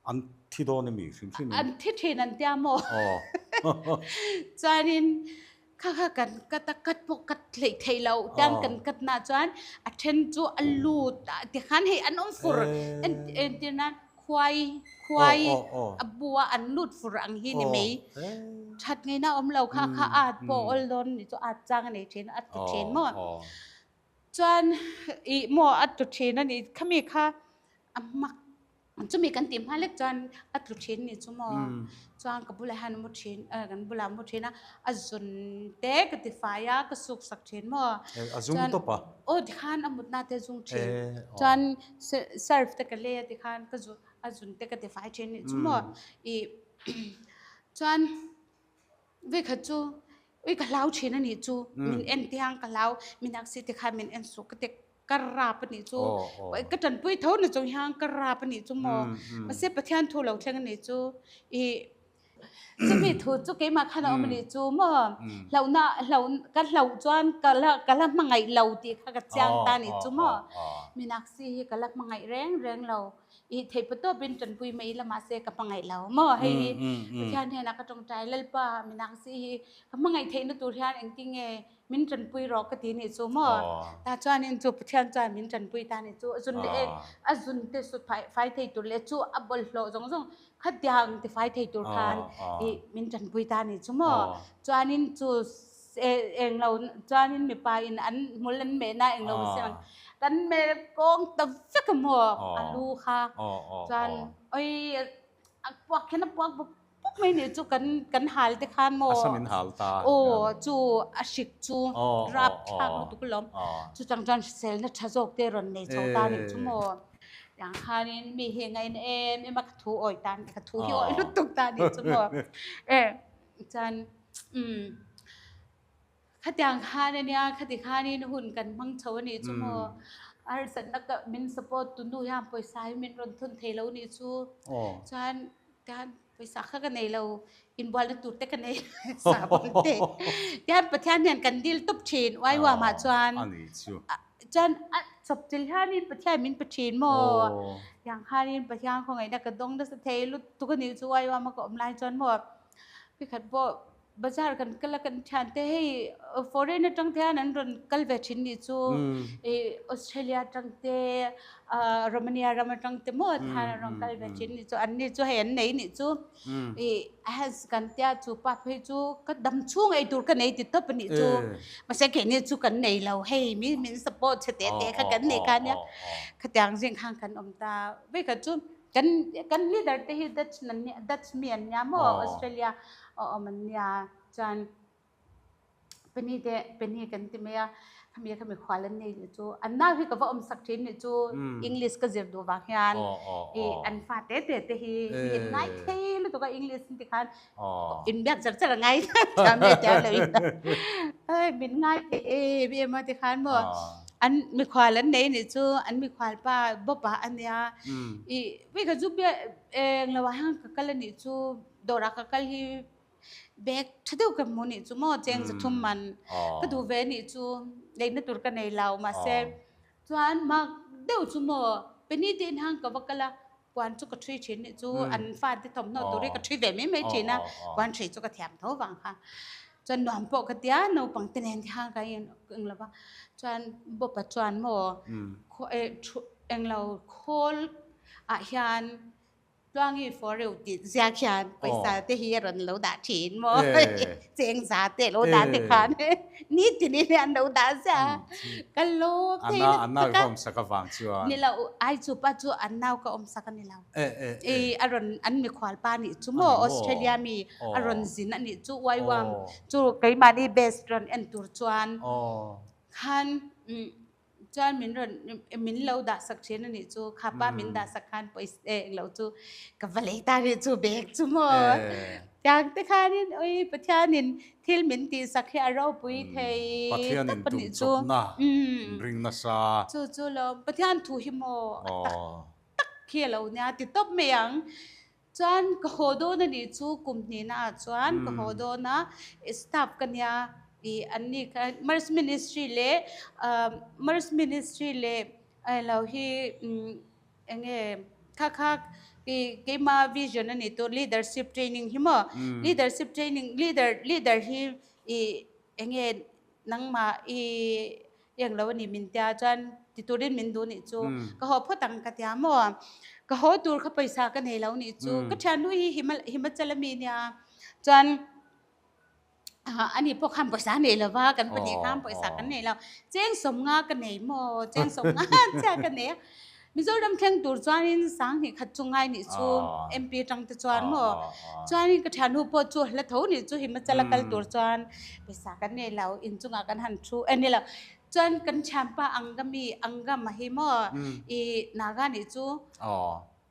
an thi dawn emi hrim hrim in? An thi thin an tia maw? Chuanin Kha kha kan cut a, cut pawh cut hleih theih loh tiang kan cut na chuan a then chu a lut a tikhan hei an awm fur entir nan khuai khuai a bu a an lut fur ang hi ni mai that ngaihna awm lo kha kha at pawh awl dawn ni chu at chang a nei thin a ti thin maw chuan ih maw a tlu thin a ni khami kha a hmak Chumi kan tih hma lek chuan a tlu thin ni chu maw? Chuan ka bulah hian a mu thin, kan bulah a mu thin a, a zun te ka ti fai a, ka suk sak thin maw? A zung tawp a? Aw tikhan a mutna te a zung thin. Chuan surf te ka lei a tikhan ka zun a zun te ka ti fai thin ni chu maw? Ih chuan vekhat chu ui ka hlau thin a nih chu, min en te hian ka hlau, Meenakshi tikhan min en suk ka ti. Ka rap a nih chu ka tanpui tho na chung hian ka rap a nih chu maw mahse Pathian thu lo thleng a nih chu i chumi thu chu keimah khan a awm a nih chu maw hlauhna hlauh ka hlauh chuan ka la ka la hmangaih lo tih kha ka chiang ta a nih chu maw Meenakshi hi ka la hmangaih reng reng lo i theihpatawpin tanpui mai ila mahse ka hmangaih lo maw hei hi Pathian hnenah ka tawngtai Lalpa Meenakshi hi ka hmangaih theihna tur hian engtinge Min tanpui rawh ka ti nih chu maw? Tah chuanin chu Pathian chuan min tanpui ta nih chu a zun leh ek a zun te su fai thei tur leh chu a bawlhhlawh zawng zawng khatiang ti fai thei tur khan i min tanpui ta nih chu maw? Chuanin chu englo chuanin mipa in an hmul an mehna englo masi ang kan mel kawng ta vek a maw a lu kha chuan oi a puak hian a puak bawk Puk mai nih chu kan kan hal te khan maw? A sam in hal ta. Aw chu a hrik chu rap thlak lutuk alawm. Chu chang chuan hriselna tha zawk te rawn nei chho ta nih chu maw? Tiang khanin mi hi ngaina em em a, ka thu awi tan, ka thu hi awi lutuk ta nih chu maw. E chuan umm khatiang khan ania, khati khanin hun kan hmang chho a nih chu maw. Harsatna ka min support tu nu hian pawisa hi min rawn thun thei lo nih chu. Chuan tian pawisa kha ka nei lo, inbualna tur te ka nei sahbawn te. Tian Pathian hian kan dil tawp thin uaiuam ah chuan. Chuan a chawp chil hianin Pathian min pe thin maw? Tiang khanin Pathian khawngaihna ka dawng nasa thei lutuk a nih chu uaiuam a ka awm lai chuan maw pikhat pawh Bazar kan kal a kan thiante hei foreign atang te hian an rawn kal ve thin nih chu ih Australia atang te Romania ram atang te maw tikhan an rawn kal ve thin nih chu an ni chu hei an nei nih chu ih has kan tia chu pa phei chu ka dam chhung ei tur ka nei ti tawp a nih chu mahse keini chu kan nei lo hei mi min support che teh teh kha kan nei kha nia khatiang zing khan kan awm ta vekhat chu. Kan kan leader te hi Dutch nan nia Dutch mi an nia maw Australia a awm an nia chuan Penny te Penny kan ti mai a khami khami khual an nei nih chu an nau hi ka va awm sak thin nih chu English ka zir duh vang hian i an fa te te te hi mi in ngai thei lutuk a English an ti khan in biak char char a ngai thiam e tia lo in ai min ngai thei em em a ti khan maw an mikhual an nei nih chu an mikhual pa bawp ah a nia i vei kha chu bia eng lo ah hian ka kal a nih chu dawr ah ka kal hi bag tha deuh ka hmu nih chu maw cheng za thum man ka duh ve nih chu leina tur ka nei lo mahse chuan mak deuh chu maw penny te in hang ka va kal a Puan chu ka ṭhui ṭhin nih chu an fate thawmhnaw tur hi ka ṭhui ve mai mai ṭhin a, puan ṭhui chu ka thiam tho vang kha. Chuan nuam pawh ka tia naupang te nen hian ka eng lo va, chuan bawpa chuan maw eng lo khawl ah hian Tluangi for reuh tih ziak hian pawisa te hi a rawn lo dah ṭhin maw cheng za te lo dah te khan nitin in an lo dah ziah a. Ka lawm thei lutuk a. An nau ka awm sak avang chuan. Ni lo, ai chu pa chu an nau ka awm sak a ni lo. I a rawn an mikhual pa nih chu maw Australia mi a rawn zin a nih chu uaiuam chu keimahni best rawn en tur chuan khan chuan min rawn min lo dah sak thin a nih chu kha pa min dah sak khan pawisa eng lo chu ka va lei ta rih chu bag chu maw. Tiang te khanin ui Pathianin thil min tihsak hi a ropui thei Pathianin tawp a nih chu. Tumchawpna ring nasa. Chu chu lo Pathian thu hi maw a tak tak hi a lo nia ti tawp mai ang. Chuan ka haw dawn a nih chu kum hnihna ah chuan ka haw dawn a staff ka nia ih an ni kha Mercy Ministry leh Mercy Ministry leh lo hi Eng nge kha kha i keima vision a ni tur leadership training hi maw leadership training leader leader hi i eng nge nangmah i eng lo a ni min tia chuan ti turin min duh nih chu ka haw phawt ang ka tia maw ka haw tur kha pawisa ka nei lo nih chu ka thiannu hi Himachal ami nia chuan. Ani pawh khan pawisa a nei lo va, kan pahnih khan pawisa kan nei lo. Cheng sawmnga ka nei maw? Cheng sawmnga chiah ka nei a. Mizoram thleng tur chuanin Sanghnih khat chu ngai nih chu MP atang te chuan maw? Chuanin ka thiannu pawh chu hla tho nih chu Himachal a kal tur chuan pawisa kan nei lo, inchungah kan han thu e ni lo. Chuan kan thianpa Angami Angam a hi maw? I Naga nih chu.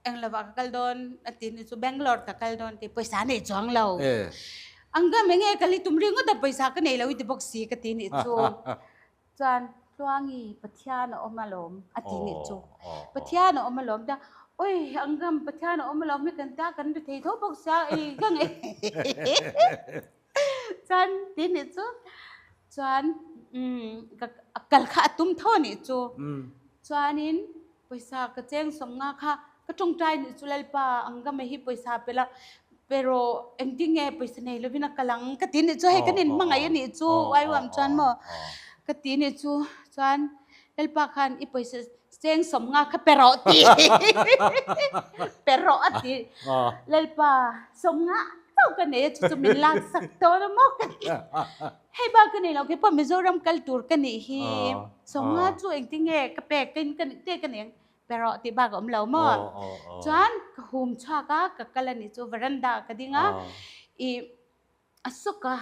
Eng lovah ka kal dawn a ti ni chu Bangalore ka kal dawn ti pawisa nei chuang lo. Ang ka meng e kal i tum ringawt a pawisa ka nei lo i ti bawk si ka ti nih chu. Chuan Tluangi Pathian a awm alawm a ti nih chu. Pathian a awm alawm tia oi ang ka Pathian a awm alawm hi kan tia kan ri thei tho bawk sia ei ka ngei. Chuan ti nih chu chuan ka kal kha a tum tho nih chu. Chuanin Pawisa ka cheng sawmnga kha ka tawngtai nih chu Lalpa ang ka mai hi pawisa pe la pero engtin nge pawisa nei lovin a kal ang ka ti nih chu hei kan inhmangaih a nih chu uaiuam chuan maw ka ti nih chu chuan Lalpa khan i pawisa cheng sawmnga kha pe rawh ti pe rawh a ti Lalpa sawmnga chauh ka nei a chu chu min lak sak dawn a maw ka ti. Hei bak ka nei lo kei pawh Mizoram kal tur ka nih hi Sawmnga chu engtin nge ka pek ka in ka nih te ka nih ang pe rawh tih bak a awm lo maw chuan ka hum chhuak a ka kal a nih chu veranda ah ka ding a ih a sawk a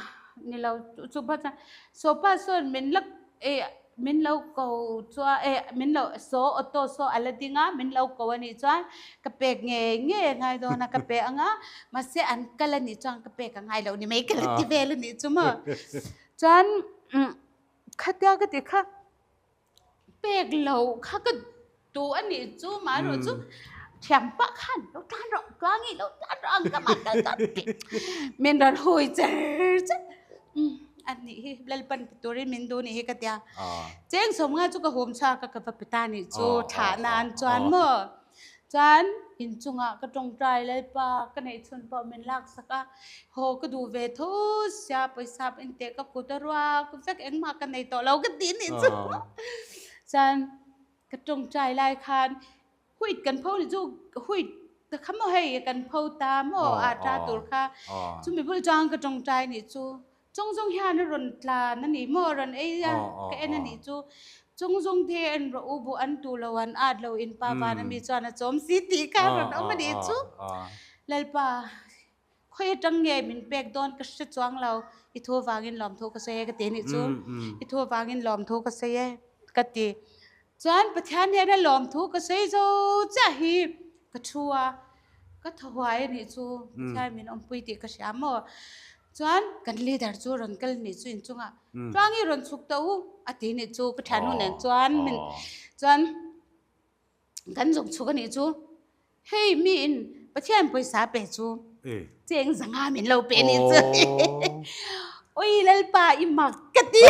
ni lo chu pa chuan sawpa sawn min la ih. Min lo ko chuan eh min lo saw auto saw a la ding a, min lo ko a nih chuan ka pek ngei ngei a ngai dawn a, ka pe ang a, mahse an kal a nih chuan ka pek a ngai loh ni mai ka la ti vel a nih chu maw. Chuan khatia ka ti kha pek loh kha ka duh a nih chu maherawh chu thiam pah khan lo tan rawh tluangi lo tan rawh ang ka mah kal chuan min rawn hui cher cher a nih hi Lalpan pe turin min duh nih hi ka tia cheng sawm nga chu ka hum chhuak a ka va pe ta nih chu thlah nan chuan maw chuan inchungah ka tawngtai Lalpa ka neih chhun pawh min lak sak a haw ka duh ve tho sia pawisa inteh ka kut a ruak vek engmah ka nei tawh lo ka ti nih chu chuan Ka tawngtai lai khan huit kan pho ni chu huit ta kha maw hei kan pho ta maw a ta tur kha chumi bul chuan ka tawngtai ni chu chawng zawng hian a rawn tlan a ni maw rawn ei a ka en a nih chu chawng zawng te en rawh u buh an tu lo an at lo in pa van ami chuan a chawm si tih kha a rawn awm a nih chu Lalpa Khawi atang nge min pek dawn ka hre chuang lo, i thu avangin lawmthu ka sawi e ka ti anih chu, i thu avangin lawmthu ka sawi e ka ti. Chuan Pathian hian a lawmthu ka sawi zo chiah hi ka thu a, ka thaw huai anih chu, Pathian min awmpui tih ka hria maw? Chuan kan leader chu rawn kal anih chu inchungah, Tluangi rawn chhuk tawh u a ti anih chu ka thiannu nen chuan min chuan Kan zuk chhuk anih chu hei mi in Pathian pawisa pe chu cheng zanga min lo pe anih chu oi Lalpa i mak ka ti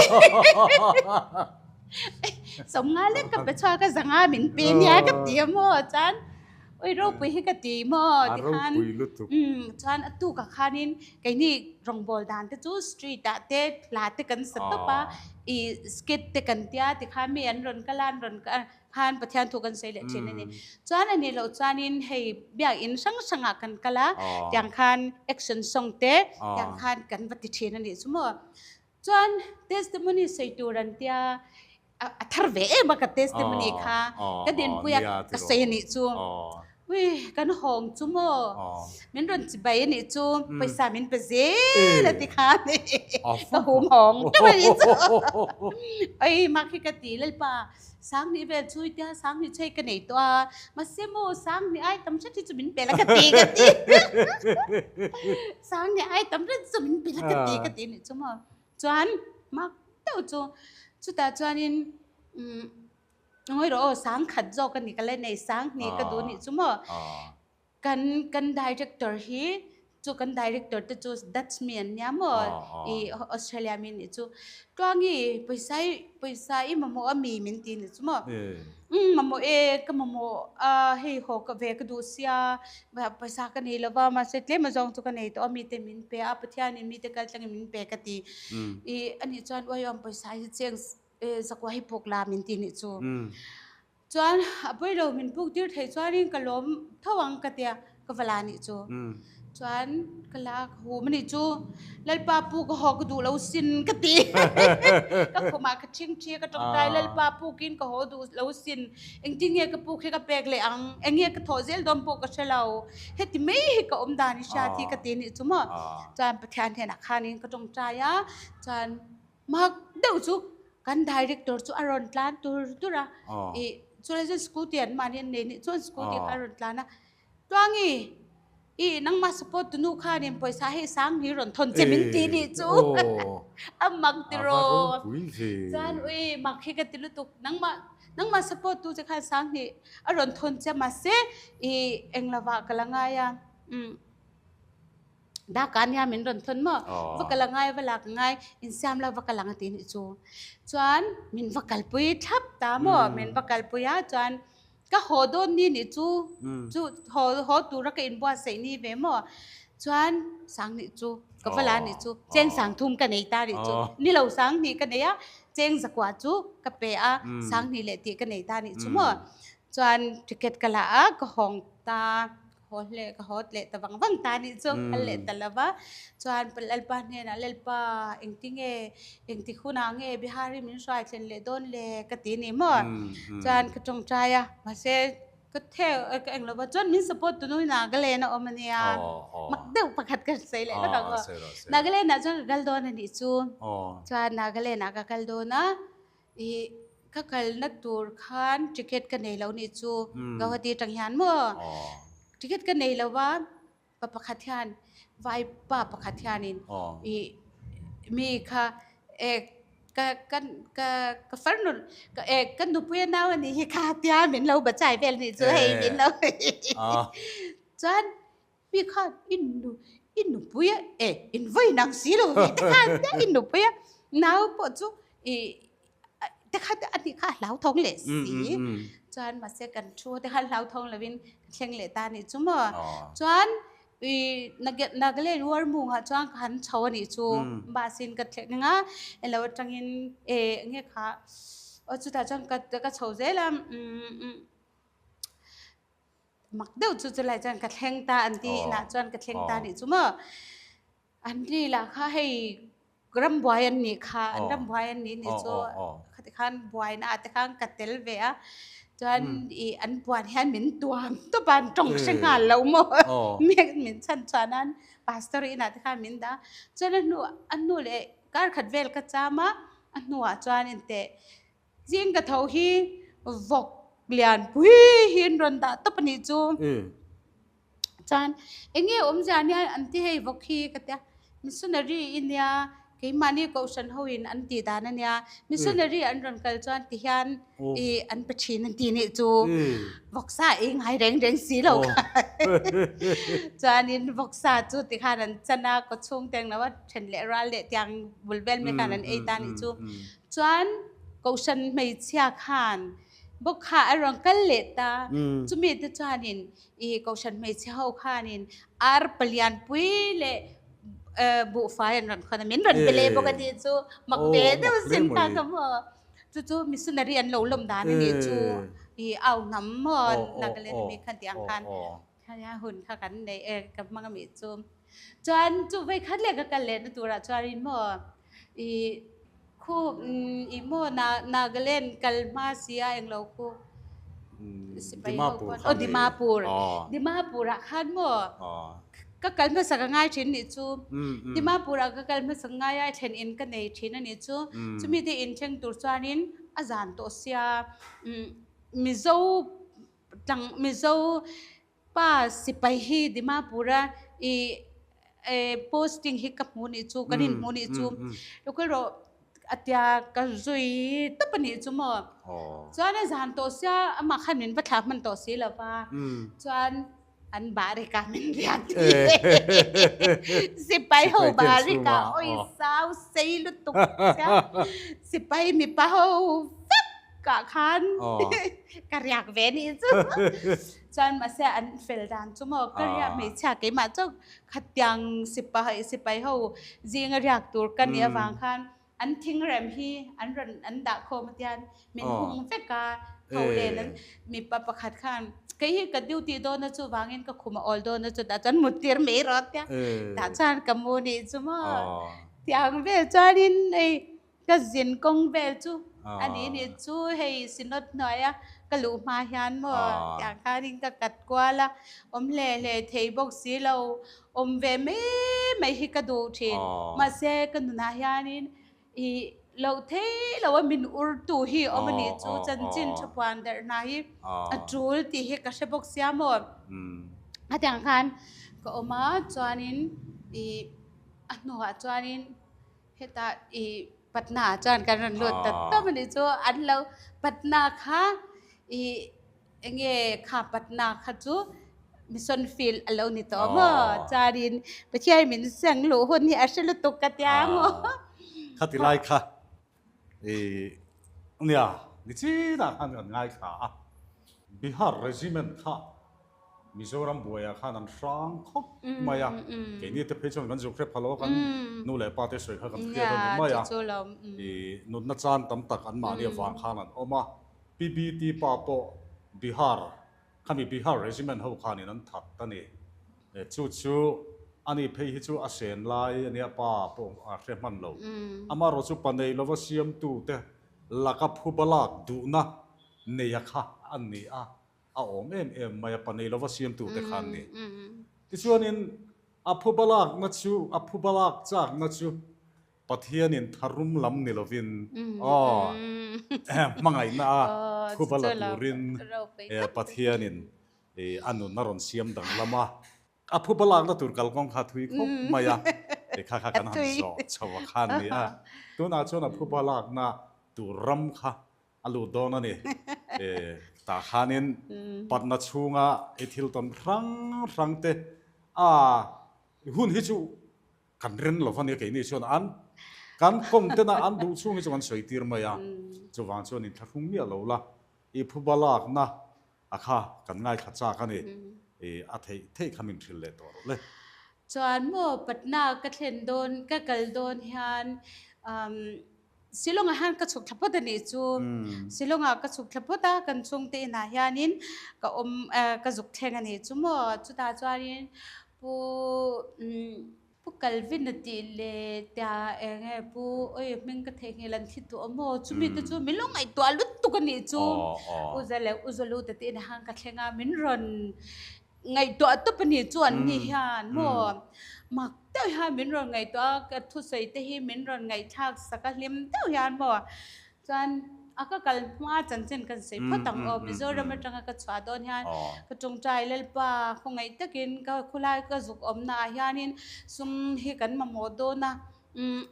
sawmnga lek ka pe chhuak a zanga min pe nia ka ti a maw chuan oi ropui hi ka ti maw tikhan chuan a tukah khanin keini rawngbawl dan te chu street ah te hla te kan sa tawp a i skit te kan tia tikhan mi an rawn kal a an rawn Khan Pathian thu kan sawi leh thin a ni. Chuan a nih loh chuanin hei biakinn hrang hrangah kan kal a, tiang khan action song te tiang khan kan va ti thin a nih chu maw. Chuan testimony sawi tur an tia a thar ve em a ka testimony kha ka dinpui a ka sawi a nih chu. Ui kan hawng chu maw min rawn chibai a nih chu pawisa min pe zel a ti khan ka hum hawng teuh a nih chu. Oi mak hi ka ti Lalpa Sanghnih vel chu i tia Sanghnih chu hei ka nei tawh a, mahse maw Sanghnih ai tam hret hi chu min pe la ka ti ka ti. Sanghnih ai tam hret chu min pe la ka ti ka ti nih chu maw. Chuan mak deuh chu chutah chuanin umm ngawi rawh aw Sangkhat zawk a ni ka la nei Sanghnih ka duh nih chu maw. Kan kan director hi chu kan director te chu Dutch mi an nia maw i Australia mi nih chu Tluangi pawisa i pawisa i mamawh a mi min ti nih chu maw umm mamawh e ka mamawh a hei haw ka ve ka duh sia pawisa ka nei lova mahse tlem azawng chu ka nei tawh a mite min pe a Pathianin mite kal tlangin min pe ka ti i anih chuan uaiawm pawisa hi cheng zakua hi puk la min ti nih chu. Chuan a pawi lo min puk tir theih chuanin ka lawm tho ang ka tia ka va la nih chu. Chuan ka la ka hum a nih chu Lalpa pu ka haw ka duh lo sin ka ti. Ka khumah ka thing thi a ka tawngtai Lalpa pukin ka haw duh lo sin engtin nge ka puk hi ka pek leh ang eng nge ka thawh zel dawn pawh ka hre lo heti mai hi ka awm dan i hriat hi ka ti nih chu maw. Chuan Pathian hnenah khanin ka tawngtai a chuan Mak deuh chu kan director chu a rawn tlan tur tur a, ih chulai chuan scooty an mahni an nei nih chuan scooty kha a rawn tlan a, Tluangi ih nangmah support tunu khanin pawisa hei sang hi rawn thawn che min ti nih chu a mak tiraw chuan ui mak hi ka ti lutuk nangmah nangmah support tu che khan sang hi a rawn thawn che mahse ih englovah ka la ngai a umm. Daka nia min rawn thawn maw? Va kal a ngai, va lak a ngai, insiam la va kal ang a ti nih chu. Chuan min va kalpui thlap ta maw? Min va kalpui a, chuan ka haw dawn ni nih chu, chu haw haw tura ka inbuatsaih ni ve maw? Chuan Sanghnih chu ka va la nih chu, cheng Sangthum ka nei ta nih chu, ni lo Sanghnih ka nei a, cheng zakua chu ka pe a, Sanghnih leh tih ka nei ta nih chu maw? Chuan ticket ka la a, ka hawng ta. Haw hle ka haw leh ta vang vang ta nih chu phal leh ta lo va. Chuan Lalpa hnenah Lalpa engtinge engtik hunah nge Bihari min hruai thlen leh dawn le ka ti ni maw. Chuan ka tawngtai a mahse ka theu ka eng lo va chuan min support tu nui Nagaland a awm a nia. Mak deuh pakhat ka sawi leh lawk ang aw. Nagaland ah chuan ka kal dawn a nih chu. Chuan Nagaland ah ka kal dawn a. I ka kalna tur khan ticket ka nei lo nih chu Guwahati atang hian maw ticket ka nei lo a pa pakhat hian vai pa pakhat hianin i mi kha e ka ka ka ka farnu e ka nupui a nau a nih hi kha tia min lo bachai vel nih chu hei min lo chuan Mi khan i nu i nupui a e in vawi nang si lo ve te khan te i nupui a nau pawh chu i te kha te ani kha a hlauthawng leh si chuan mahse kan thu te khan hlauthawng lovin ka thleng leh ta anih chu maw chuan i Nagaland Warmung ah chuan ka han chho anih chu bus in ka thleng a elo atangin e enge kha aw chutah chuan ka ka chho zel a Mak deuh chu chulai chuan ka thleng ta an ti inah chuan ka thleng ta nih chu maw. An ni lah kha hei rambuai an nih kha an rambuai an nih nih chu khati khan buaina ah te khan ka tel ve a chuan i an puan hian min tuam tawp a an tawng hre nghal lo maw min chhan chhuah nan pastor inah te khan min dah a chuan a hnu a hnu leh kar khat vel ka cham a a hnuah chuan inteh Zing ka tho hi vawk lian pui hi an rawn dah tawp a nih chu. Chuan eng nge awmzia nia an ti hei vawk hi ka tia missionary i nia keimahni kohhran ho in an tih dan a nia missionary an rawn kal chuan ti hian i an pe thin an ti nih chu vawksa ei ngai reng reng si lo kha. Chuanin vawksa chu tikhan an chan a kaw chhung te englo a then leh ral leh tiang bul vel mai khan an ei ta nih chu. Chuan Kohhran hmeichhia khan bawk kha a rawn kal leh ta. Chumi te chuanin i Kohhran hmeichhia ho khanin ar palianpui leh buhfai an rawn khawn a, min rawn pe leh bawk a tih chu mak ve deuh sin kha ka maw. Chu chu missionary an lo lawm dan a nih chu i au hnam maw Nagaland ami khan tih ang khan khania hun kha kan nei e ka hmang ami chu. Chuan chu vei khat leh ka kal lehna turah chuanin maw i Khu i maw Nagaland kal hma si a englo khu sipai ho khuan aw Dimapur Dimapur ah khan maw ka kal hmasa ka ngai thin nih chu Dimapur ah ka kal hmasa ngai a thlen in ka nei thin a nih chu chumi te in thleng tur chuanin a zan tawh sia Mizo tlang Mizo Pa sipai hi Dimapur a i posting hi ka hmu nih chu, kan inhmu nih chu. Lokal rawh a tia ka zui tawp a nih chu maw. Chuan a zan tawh sia amah khan min va thlah hman tawh si lo va. Chuan an barik a min riat sipai ho barik a awi sau sei lutuk sia sipai mipa ho vek ah khan ka riak ve nih chu. Chuan mahse an fel dan chu maw ka riak hmeichhia keimah chauh khatiang sipai sipai ho zinga riak tur ka nih avang khan an thingrem hi an rawn an dah khawm atian min hung vek a tho len an mipa pakhat khan kei hi ka duty dawn a chuvangin ka khum a awl dawn a chutah chuan mut tir mai rawh tia tah chuan ka mu nih chu maw tiang vel chuanin hei Ka zin kawng vel chu a ni ni chu hei synod hnuaia ka luh hma hian maw tiang khanin ka kat kual a, awm hle hle thei bawk si lo, awm ve mai mai hi ka duh thin. Mahse ka nunah hianin i loh thei lo a min ur tu hi awm a nih chu chanchin tha puan darh hna hi a tul tih hi ka hre bawk sia maw. Hetiang khan ka awm a chuanin i a hnuah chuanin. Hetah i Patna ah chuan kan rawn lut ta tawp a nih chu. An lo Patna kha i enge kha Patna kha chu mission field a lo ni tawh maw? Chuanin Pathian min seng luh hun hi a hre lutuk ka tia maw? Khati lai kha i nia ni chinah khan kan ngaithla a. Bihar Regiment kha Mizoram buaiah khan an hrang khawp mai a, keini te phei chuan kan zuk hrep phalo a, kan nu leh pa te sawi kha kan hriat a ni mai a, i nutna chan tam tak an mahni avang khan an awm a, PBT pa pawh Bihar khami Bihar Regiment ho khanin an that a ni, chu chu ani phei hi chu a sen lai a nia pa pawh a hre hman lo, amaherawhchu chu pa nei lova siamtu te laka phuba lak duhna neia kha an ni a. A awm em em mai a, pa nei lova siamtu te khan ni. Tichuanin a phubalakna chu, a phubalak chakna chu Pathianin tharum lam ni lovin aw hmangaihna a thuba la turin Pathianin a nun a rawn siam danglam a. A phuba lakna tur kalkawng kha thui khawp mai a, kha kha kan han zawh chho a khan ni a. Tunah chuan a phuba lakna tur ram kha a lut dawn a ni. Tah khanin Patna chhunga i thil tawn hrang hrang te a hun hi chu kan ren lo va nia keini chuan an kan kawng tena an duh chhung hi chu kan sawi tir mai a. Chuvang chuan inthlahrung miah lo la, i phuba lakna A kha kan ngaithla chak a ni. I a theih theih kha min hrilh leh tawh rawh le. Chuan maw Patna ka thlen dawn ka kal dawn hian umm Shillong ah hian ka chhuk thla phawt a nih chu. Shillong ah ka chhuk thla phawt a kan chhungte inah hianin ka awm ka zuk thleng a nih chu maw. Chutah chuanin Pu umm Pu Calvin a tih leh tia eng nge Pu oi hming ka theihnghilh an thi tawh a maw? Chumi te chu min lo ngaihtuah lutuk a nih chu. U Za leh U Zalu te tih inah khan ka thleng a, min rawn ngaihtuah tawp a nih chu an ni hian maw? Mak deuh hian min rawn ngaihtuah a, ka thusawi te hi min rawn ngaihthlak sak a hlim deuh hian maw? Chuan a ka kal hma chanchin kan sawi phawt ang aw, Mizoram atanga ka chhuah dawn hian ka tawngtai Lalpa khawngaih takin ka khulai ka zuk awmna ah hianin sum hi kan mamawh dawn a,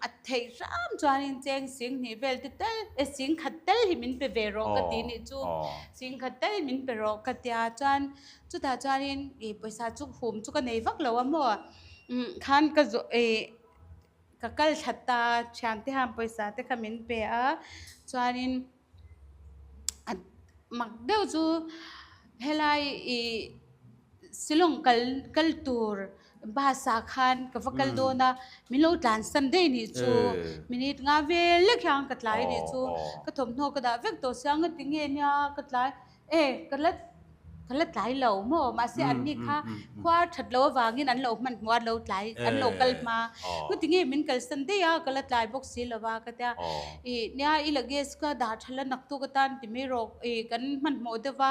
a theih hram chuanin cheng sing hnih vel te tel e sing khat tel hi min pe ve rawh ka ti nih chu, sing khat tel min pe rawh ka tia chuan chutah chuanin ih pawisa chu hum chu ka nei vak lo a maw khan ka zawh ih. Ka kal thla ta, thiante hian pawisa te kha min pe a, chuanin a mak deuh chu helai ih Shillong kal kal tur bus ah khan ka va kal dawn a, min lo tlansan daih nih chu, minute nga vel lek hian ka tlai nih chu, ka thawmhnaw ka dah vek tawh sia ngati nge nia ka tlai. E, ka la ka la tlai lo maw? Mahse an ni kha khua that lo avangin an lo hman hmuh a, an lo tlai an lo kal hma. Ngati nge min kalsan daih a, ka la tlai bawk si lo va ka tia. I nia i luggage kha dah tha la naktuk atan ti mai rawh i kan hmanhmawh deuh va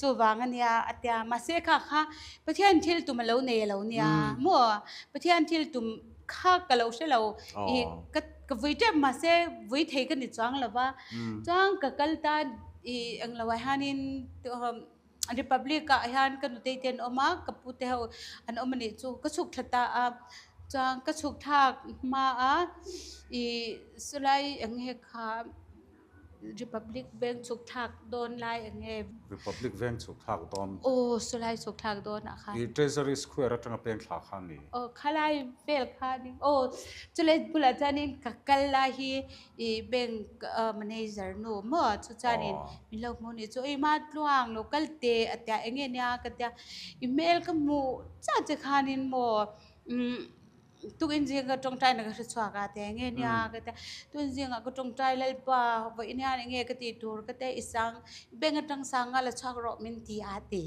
chuvang a nia a tia. Mahse kha kha Pathian thil tum a lo nei a lo nia maw? Pathian thil tum kha ka lo hre lo i ka ka vui tep mahse vui thei ka ni chuang lo va. Chuan ka kal ta I englo ah hianin Republic ah hian ka nutei te an awm a, ka pu te ho an awm a nih chu ka chhuk thla ta a, chuan ka chhuk thlak hma a i sawlai eng nge kha Republic veng chhuk thlak dawn lai eng nge. Republic veng chhuk thlak dawn. Aw sawlai chhuk thlak dawn ah khan. I Treasury Square atanga peng thla kha a ni. Aw khalai vel kha a ni. Aw chulai bulah chuanin ka kal lai hi I bank manager nu maw chu chuanin min lo hmuh nih chu oi ma tluang lo kal teh a tia eng nge nia ka tia i hmel ka hmuh chiah che khanin maw umm tukin zinga tawngtai na ka hre chhuak a tia eng nge nia ka tia tukin zinga ka tawngtai lalpa vawiin hian eng nge ka tih tur ka tia i sang bank atang sanga la chhuak rawh min ti a ti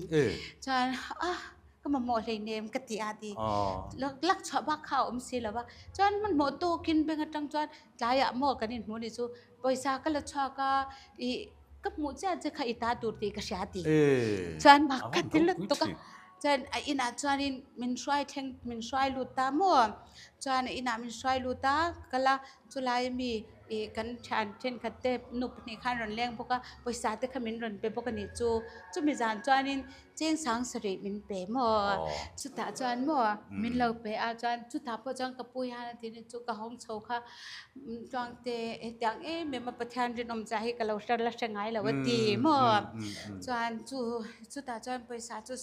chuan a. Ka mamawh hleinem ka ti a ti. Lak chhuah bak kha a awm si lo va. Chuan hmanhmawh tawkin bank atang chuan tlaiah maw kan inhmuh nih chu pawisa ka la chhuak a, ih ka hmuh chiah che kha i ta tur tih ka hria ti. Chuan mak ka ti lutuk a. Chuan a inah chuanin min hruai thleng min hruai lut ta maw. Chuan a inah min hruai lut a, ka kal a, chulai mi ih kan thian thenkhat te nu pahnih khan rawn leng bawk a, pawisa te kha min rawn pe bawk a nih chu. Chumi zan chuanin Cheng sang sarih min pe maw? Chutah chuan maw min lo pe a, chuan chutah pawh chuan ka pu hian a ti ni chu ka hawng chho kha Tluangte hetiang em em a Pathian rinawm zah hi ka lo hre la hre ngai lo a ti maw? Chuan chu chutah chuan pawisa chu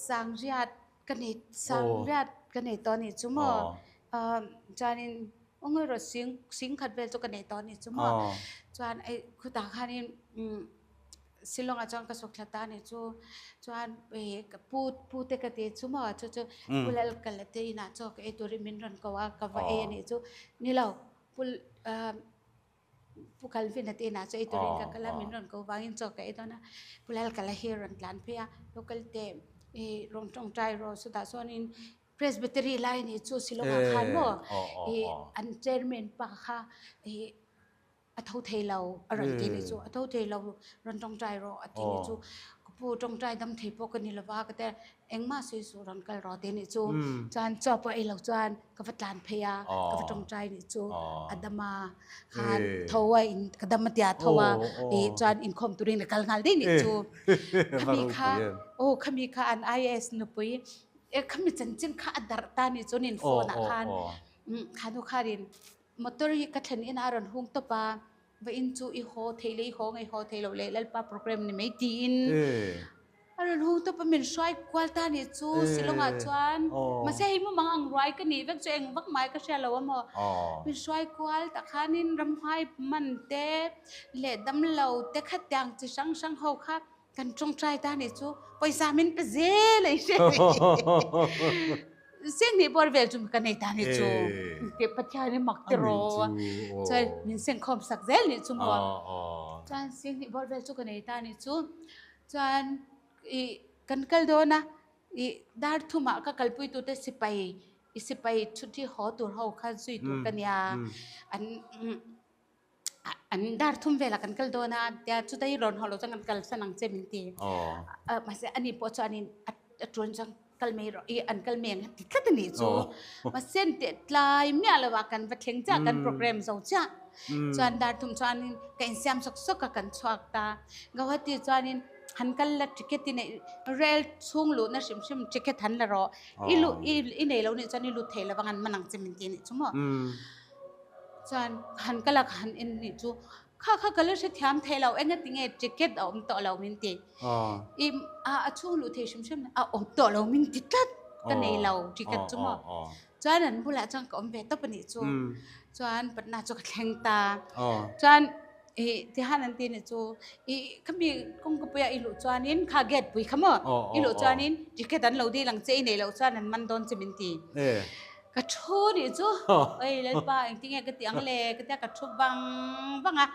sangriat ka nei sangriat ka nei tawh a nih chu maw? Chuanin aw ngawi rawh sing sing khat vel chu ka nei tawh a nih chu maw? Chuan khutah khanin Shillong ah chuan ka sawk thla ta a nih chu chuan ih ka pu pu te ka ti chu maw chu chu pu lal ka la te inah chaw ka ei turin min rawn ko a ka va ei a nih chu ni lo pu ah pu Calvin a te inah chaw ei turin ka kal a min rawn ko vangin chaw ka ei dawn a pu lal ka la hi a rawn tlan phei a local te ih rawn tawngtai rawh chutah chuanin Presbytery lai a nih chu Shillong ah khan maw ih an chairman pa kha ih. A tho thei lo a rawn ti nih chu, a tho thei lo rawn tawngtai rawh a ti nih chu. Pu tawngtai dam thei pawh ka ni lova ka tia engmah sawi suh rawn kal rawh te nih chu. Chuan chaw pawh ei lo chuan ka va tlan phei a, ka va tawngtai nih chu a dam a khan tho a in ka dam a tia tho a ih chuan inkhawm turin ka kal nghal daih nih chu. Khami kha aw khami kha an IAS nupui e khami chanchin kha a darh ta nih chuan in phone ah khan khanu khanin motor hi ka thlen inah a rawn hung tawp a. Va in chu i haw thei leh i haw ngei haw thei loh leh Lalpa program ni mai tiin a rawn hung tawp a min hruai kual ta nih chu Shillong ah chuan mahse hei mumang ang ruai ka nih vek chu eng vak mai ka hria lo a maw min hruai kual tak khanin ramhuai man te leh damlo te khatiang chi hrang hrang ho kha Kan tawngtai ta nih chu pawisa min pe zel a i hre Seng hnih bawr vel chu ka nei ta nih chu. Ke Pathian hi mak te ro. Chuan min seng khawm sak zel nih chu maw. Chuan seng hnih bawr vel chu ka nei ta nih chu. Chuan i kan kal dawn a i dar thumah ka kalpui tute sipai i sipai chhuthi haw tur ho kha zui tur ka nia. An An dar thum velah kan kal dawn a, tia chuta hi rawn haw lo chuan kan kalsan ang che min ti. Mahse ani pawh chuanin a ṭuan chuan kal mai rawh i an kal mai ang a ti tlat a nih chu. Mahse an teh tlai miah lo a kan va thleng chiah kan program zo chiah. Chuan dar thum chuanin ka insiam sawk sawk a kan chhuak ta. Gauhati chuanin han kal la ticket i neih rel chhung luhna hrim hrim ticket han la rawh. I luh i nei lo nih chuan i lut thei lo vang an man ang che min ti a nih chu maw. Chuan han ka lak han en nih chu kha kha ka la hrethiam thei lo enga tinge ticket a awm tawh lo min ti. I a chhung luh thei hrim hrim a awm tawh lo min ti tlat ka nei lo ticket chu maw. Chuan an bulah chuan ka awm ve tawp a nih chu. Chuan Patna chu ka thleng ta. Chuan i tihan an ti nih chu i khami kawngkapuia i luh chuanin kha gate pui kha maw i luh chuanin ticket an lo dil ang che i neih loh chuan an man dawn che min ti. Ka thu nih chu oi Lalpa engtinge ka tih ang le ka tia ka thu vang vang a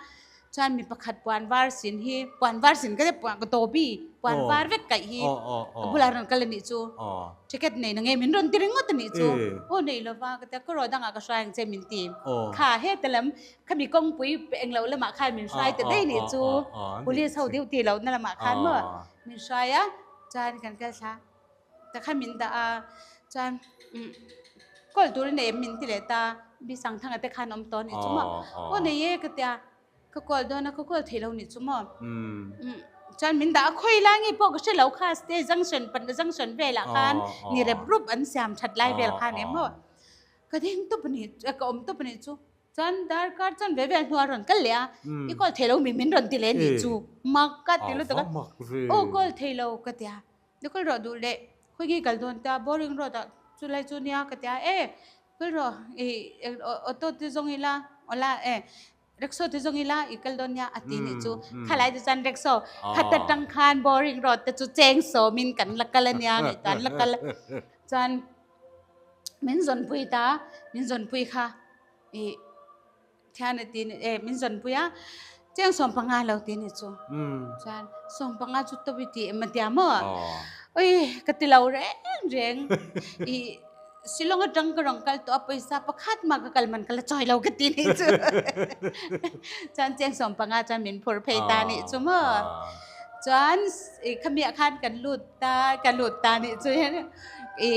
chuan mi pakhat puan var sin hi puan var sin ka tia puan ka topi puan var vek kaih hi ka bulah rawn kal a nih chu ticket nei na nge min rawn ti ringawt a nih chu aw nei lova ka tia ka rawh dangah ka hruai ang che min ti kha heta lam khami kawngpui englo lamah khan min hruai ta daih nih chu police ho duty lohna lamah khan maw min hruai a chuan kan kal thla. Ta kha min dah a, chuan call tur i nei em min ti leh ta, mi Sangthanga te khan awm tawh a nih chu maw, aw nei e ka tia, ka call dawn a ka call theih lo nih chu maw, chuan min dah a khawi lai nge pawh ka hre lo kha stage junction Patna junction velah khan ni rep rup an siam that lai vel khan em maw, ka ding tawp a nih ka awm tawp a nih chu. Chuan darkar chuan ve vel hnuah a rawn kal leh a, i call thei lo mi min rawn ti leh a nih chu, mak ka ti lutuk a, aw call thei lo ka tia. Ni kal rawh duh leh khawi nge kal dawn ta boring road ah chu lai chu nia ka tia e kal rawh i auto te zawng ila awla e rickshaw te zawng ila i kal dawn nia a ti nih chu khalai te chuan rickshaw khat atang khan boring road te chu cheng sawmin kan la kal ania ngaihtuah an la kal chuan min zawnpui ta min zawnpui kha i Thian a ti e min zawnpui a, cheng 15 lo ti ni chu. Chuan 15 chu tawp i ti em a tia maw? Oi ka ti lo reng reng. I Shillong atang ka rawn kal tawh a pawisa pakhat mah ka kal man ka la chawi lo ka ti ni chu. Chuan cheng 15 chuan min phur phei ta nih chu maw? Chuan i khamiah khan kan lut ta ka lut ta nih chu i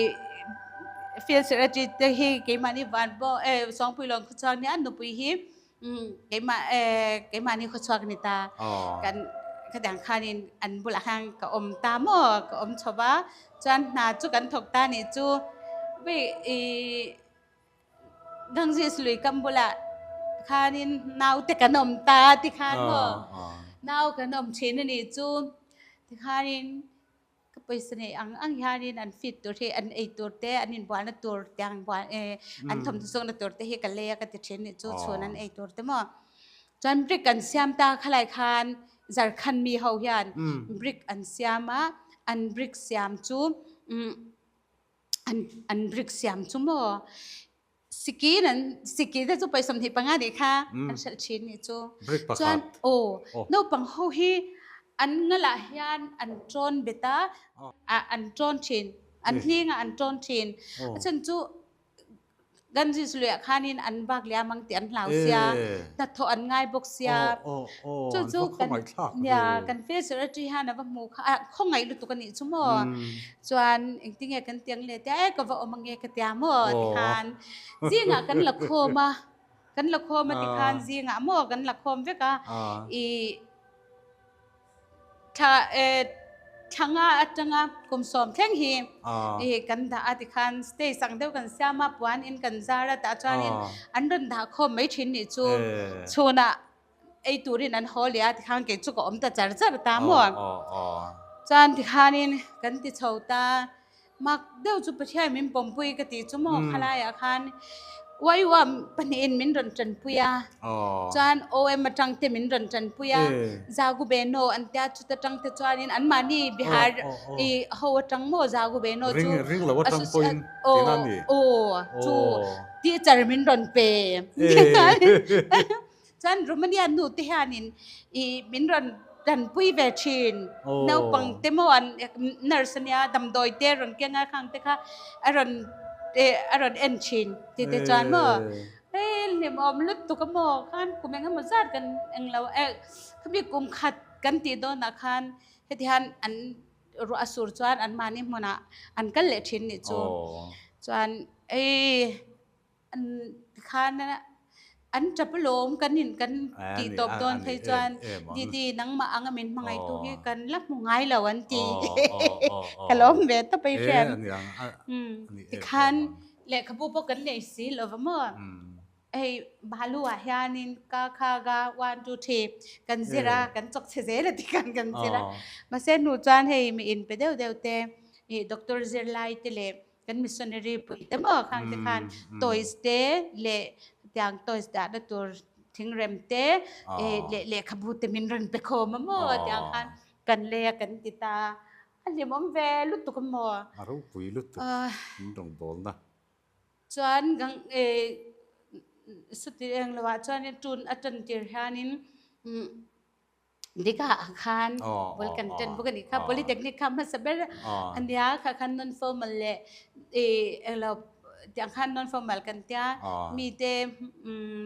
Field secretary te hi keimahni van pawh eh Sawngpuilawn khawchhuak nia nupui hi keimah eh keimahni khawchhuak a ni ta. Kan khatiang khanin an bulah khan ka awm ta maw ka awm chho va chuan hna chu kan thawk ta nih chu vei ih Ganges lui kam bulah khanin naute kan awm ta tikhan maw nau kan awm thin a nih chu tikhanin Ka pawisa nei ang ang hianin an feed tur hi an ei tur te an inbualna tur tiang bual eh an thawmhnaw sukna tur te hi ka lei a ka ti thin nih chu chhun an ei tur te maw. Chuan brick an siam ta khalai khan Jharkhand mi ho hian brick an siam a an brick siam chu umm an an brick siam chu maw Siki nan siki te chu pawisa 25 nih kha an hrelh thin nih chu. Brick pakhat. Chuan aw naupang ho hi an ngalah hian an tawn bet a, an tawn thin. An hling ah an tawn thin. A chhan chu Ganges luiah khanin an vak liam ang tih an hlau sia, hnathawh an ngai bawk sia. Chu chu kan nia kan field secretary hian a va hmu kha a khawngaih lutuk a nih chu maw. Chuan engtinge kan ti ang le tia e ka va awm ange ka tia maw tikhan zingah kan la khawm a, kan la khawm a tikhan zingah maw kan la khawm vek a ih. Thla thla nga atanga kum sawm thleng hi i kan dah a tikhan stage ang deuh kan siam a puan in kan zar a tah chuanin an rawn dah khawm mai thin nih chu chhunah ei turin an haw leh a tikhan kei chu ka awm ta char char ta maw chuan tikhanin kan ti chho ta. Mak deuh chu Pathian min pawmpui ka tih chu maw khalaiah khan YUM pahnihin min rawn tanpui a, chuan OM atang te min rawn tanpui a, Zagubeno an tia chuta tang te chuanin anmahni Bihar i ho atang maw Zagubeno chu aw chu teacher min rawn pe Chuan Romania nu te hianin ih min rawn tanpui ve thin. Naupang te maw an nurse ania damdawi te rawn keng a khang te kha a rawn a rawn en thin ti te chuan maw hei hlimawm lutuk a maw khan kum eng emaw zat kan englo eh khami kum khat kan tih dawnah khan heti hian an ruah a sur chuan anmahni hmunah an kal leh thin nih chu. Chuan hei. Khan an tap alawm kan in kan tih tawp dawn phei chuan Didi nangmah anga min hmangaihtu hi kan la hmu ngai lo an ti ka lawm ve tawp ei hriat tikhan lehkhabu pawh kan nei si lo va maw hei balu ah hianin ka kha ga 1 2 3 kan zir a kan chawk chhe zel a tikhan kan zir a mahse hnu chuan hei mi in pe deuh deuh te doctor zirlai te leh Kan missionary pui te maw khang te khan toys te leh tiang toys dahna tur thingrem te leh lehkhabu te min rawn pe khawm a maw tiang khan kan lei a kan ti ta a hlimawm ve lutuk a maw. A ropui lutuk min rawngbawlna. Chuan gang suti eng lohah chuanin tun a tan tir hianin Dika ah khan bul kan ṭan bawk a nih kha. Polytechnic kha hmasa ber a nia kha khan non formal leh englo tiang khan non formal kan tia mite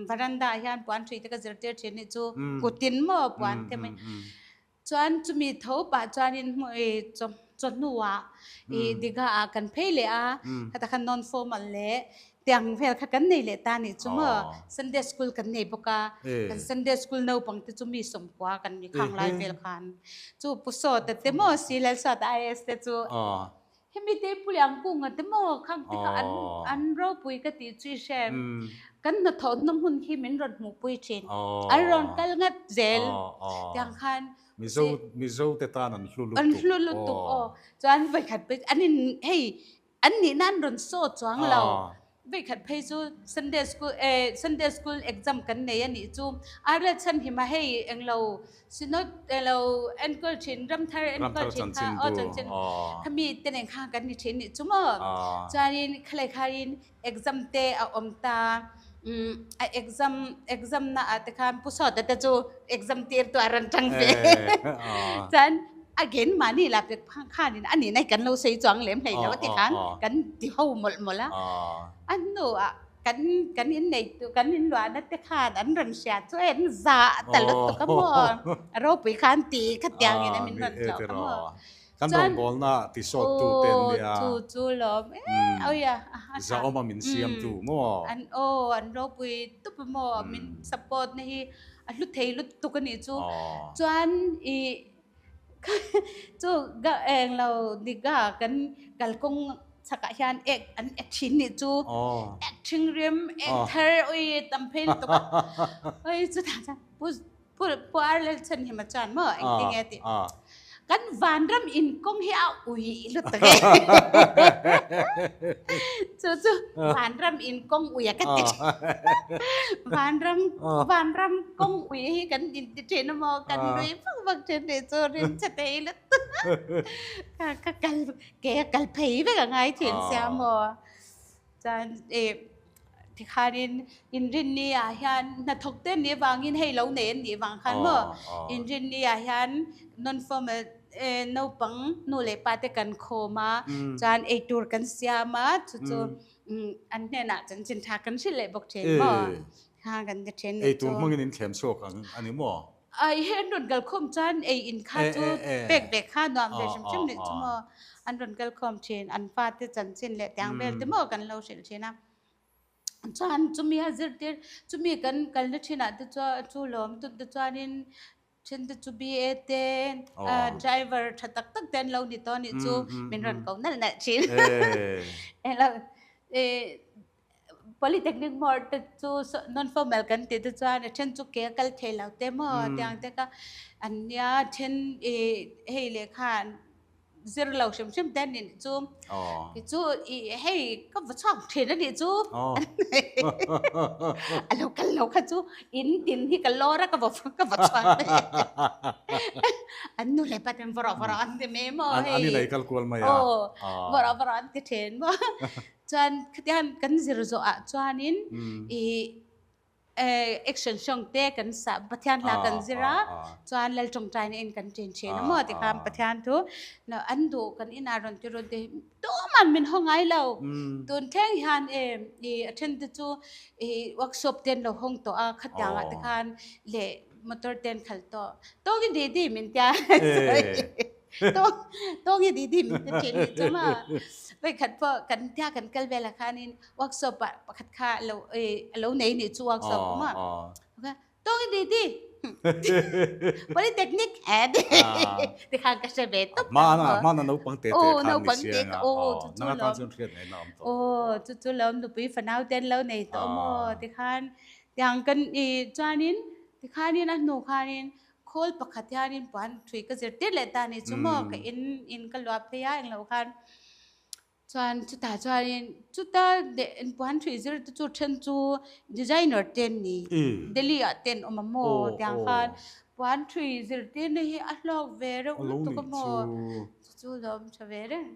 varanda ah hian puan ṭhui te ka zirtir ṭhin nih chu kutin maw puan te mai chuan chumi tho pah chuanin chawhnu ah Dika ah kan phei leh a khatah khan non formal leh Tiang vel kha kan nei leh ta nih chu maw Sunday school kan nei bawk a, kan Sunday school naupang te chu mi sawmkua kan ni khang lai vel khan chu Pu Sawta te maw Si Lalsawta IAS te chu hemi te Pu Liangkunga te maw khang te kha an an ropui ka tih chu i hre kan hnathawhna hmun khi min rawn hmuhpui thin an rawn kal ngat zel tiang khan Mizo Mizo te tan an hlu lutuk an hlu lutuk aw chuan vawikhat an in hei An nihna an rawn saw chuang lo. Veikhat phei chu Sunday school eh Sunday school exam kan nei a nih chu. Arla chhan hi ma hei englo Synod englo enkawl thin Ramthar enkawl thin kha aw chanchin kha mi te nen khan kan ni thin nih chu maw. Chuanin khalai khain exam te a awm ta a exam exam na ah te khan Pu Sawta te chu exam tir tu a rawn tang ve. Chuan Again mahni lah pek khanin a nihna hi kan lo sawi chuang lem hlei lo a ti khan kan ti ho mawlh mawlh a. A hnuah kan kan innei tu kan inluahna te khan an rawn hria chu en zah ta lutuk a maw a ropui khan ti khatiangin a min rawn tlawh kha maw. Kan rawngbawlna ti sawt tu te an nia. Chu chu lawm e awia. Zahawma min siam tu maw. An aw an ropui tup a maw min support na hi a hlu thei lutuk a nih chu. Chuan i Chu ga eng lo diga kan kalkawng chhakah hian ek an ek thin nih chu ek thing rim ek thar ui tam phei lutuk a ui chutah chuan pu pu pu ar lel chhan hi ma chuan maw engtin nge tih kan vanram inkawng hi a ui lutuk e chu chu vanram inkawng ui a ka ti vanram vanram kawng ui hi kan inti thin a maw kan nui vak vak thin tih chu rin che thei lutuk ka ka kal ke a kal phei vek a ngai thin sia maw chuan ih tikhanin inrinni ah hian hnathawk te an nih avangin hei lo nei an nih vang khan maw inrinni ah hian non formal. Naupang nu leh pa te kan khawm a, chuan eitur kan siam a, chu chu an hnenah chanchin tha kan hrilh leh bawk thin maw? Kha kan ti thin nih chu. Eitur hmangin in thlem chhuak ang a ni maw? Ai he an rawn kal khawm chuan ei in kha chu pek ve kha nuam ve hrim hrim nih chu maw? An rawn kal khawm thin, an fate chanchin leh tiang vel te maw kan lo hrilh thin a. Chuan chumi a zirtir chumi kan kalna thinah te chuan chu lawm tun te chuanin Then te chu BA te driver tha tak tak te an lo ni tawh anih chu min rawn ko nalh nalh thin. Elo Polytechnic mawr te chu non formal kan tih te chuan a then chu ke a kal thei lo te maw tiang te kha an nia then hei lehkha Zir lo hrim hrim te anih chu. Kei chu i hei ka va chhuak thin anih chu. A lo kal lo kha chu in tin hi ka lawr a ka va ka va chhuak mai. An nu leh pa ten va rawh va rawh an ti mai maw hei. An inei kal kual mai a. Aw va rawh va rawh an ti thin maw. Chuan khatiang kan zir zawh ah chuanin i Action song te kan sa Pathian hla kan zir a chuan Lal tawngtaina in kan ṭin ṭhin a maw tikhan Pathian thu an duh kan inah rawn ti rawn ti tuman min haw ngai lo tun thleng hian e i a then te chu i workshop te an lo hawng tawh a khatiang ah te khan leh motor te an khalh tawh tawngin didi min tia Tawng hi didi min ti thin nih chu maw. Voikhat pawh kan tia kan kal velah khanin workshop ah pakhat kha lo a lo nei nih chu workshop kha maw. Tawng hi didi polytechnic he ti tikhan ka hre ve tawp. Hmana naupang te te khan ni sia nga nanga tan chuan hriat ngaihna awm tawh. Aw chu chu lo nupui fanau te an lo nei tawh maw tikhan tiang kan i chuanin tikhanin a hnu khanin Khawl pakhat hianin puan thui ka zirtir leh ta ni chu maw ka in in ka luah phei a englo khan chuan chutah chuanin chuta puan thui zir te chu then chu designer te an ni Delhi ah te an awm a maw tiang khan puan thui zirtir na hi a hlawk ve reuh lutuk a maw chu chu lo awm tha ve reng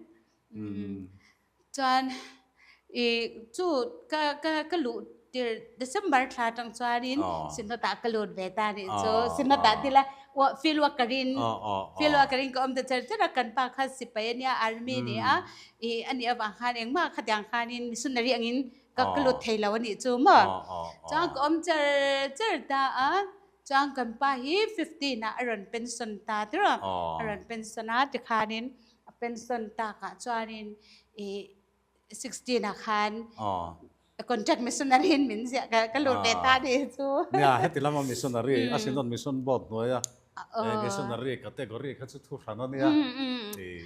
Chuan i chu ka ka ka luh tir December thla atang chuanin Synod ah ka lut ve ta nih chu. Synod ah tila field worker in field worker in ka awm ta char char a, kan pa kha sipai a nia army a ni a, i a nih avang khan engmah khatiang khanin missionary angin ka ka lut thei lo a nih chu maw. Chuan ka awm char char ta a, chuan kan pa hi 15 ah a rawn pension ta tir a, a rawn pension a tikhanin A pension takah chuanin i 16 ah khan contract missionary in min ziah ka ka lut ve ta ni chu. Nia, heti lama missionary a Synod Mission Board hnuaia missionary category kha chu thu hran a nia. I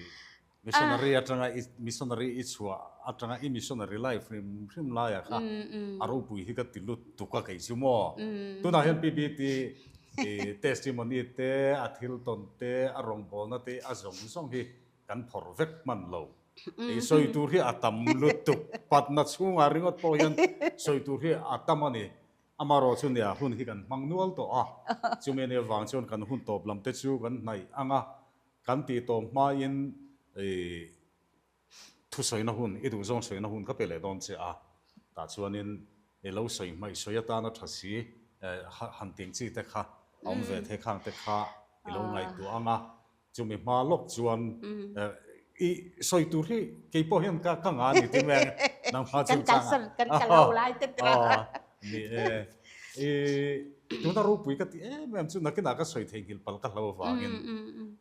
missionary atanga i missionary i chhuah atanga i missionary life hrim hrim laiah kha a ropui hi ka ti lut tuk a kei chu maw. Tunah hian PBT I testimony te, a thil tawn te, a rawngbawlna te, a zawng zawng hi kan phawrh vek hman lo. I sawi tur hi a tam lutuk. Patna chhungah ringawt pawh hian sawi tur hi a tam a ni. Amaherawh chu nia hun hi kan hmang nual tawh a. Chumi anih avang chuan kan hun tawp lam te chu kan hnaih ang a, kan tih tawp hmain i Thusawina hun, i duhzawng sawina hun ka pe leh dawn che a, tah chuanin i lo sawi hmaih sawi atana tha si han ting chi te kha a awm ve thei khang te kha i lo ngaihtuah ang a, chumi hma lawk chuan i sawi tur hi kei pawh hian ka ka nga ni ti mai ang nangmah chung chang a ni e, i tuna ropui ka ti em em chu nakinah ka sawi theihnghilh palh ka hlo avangin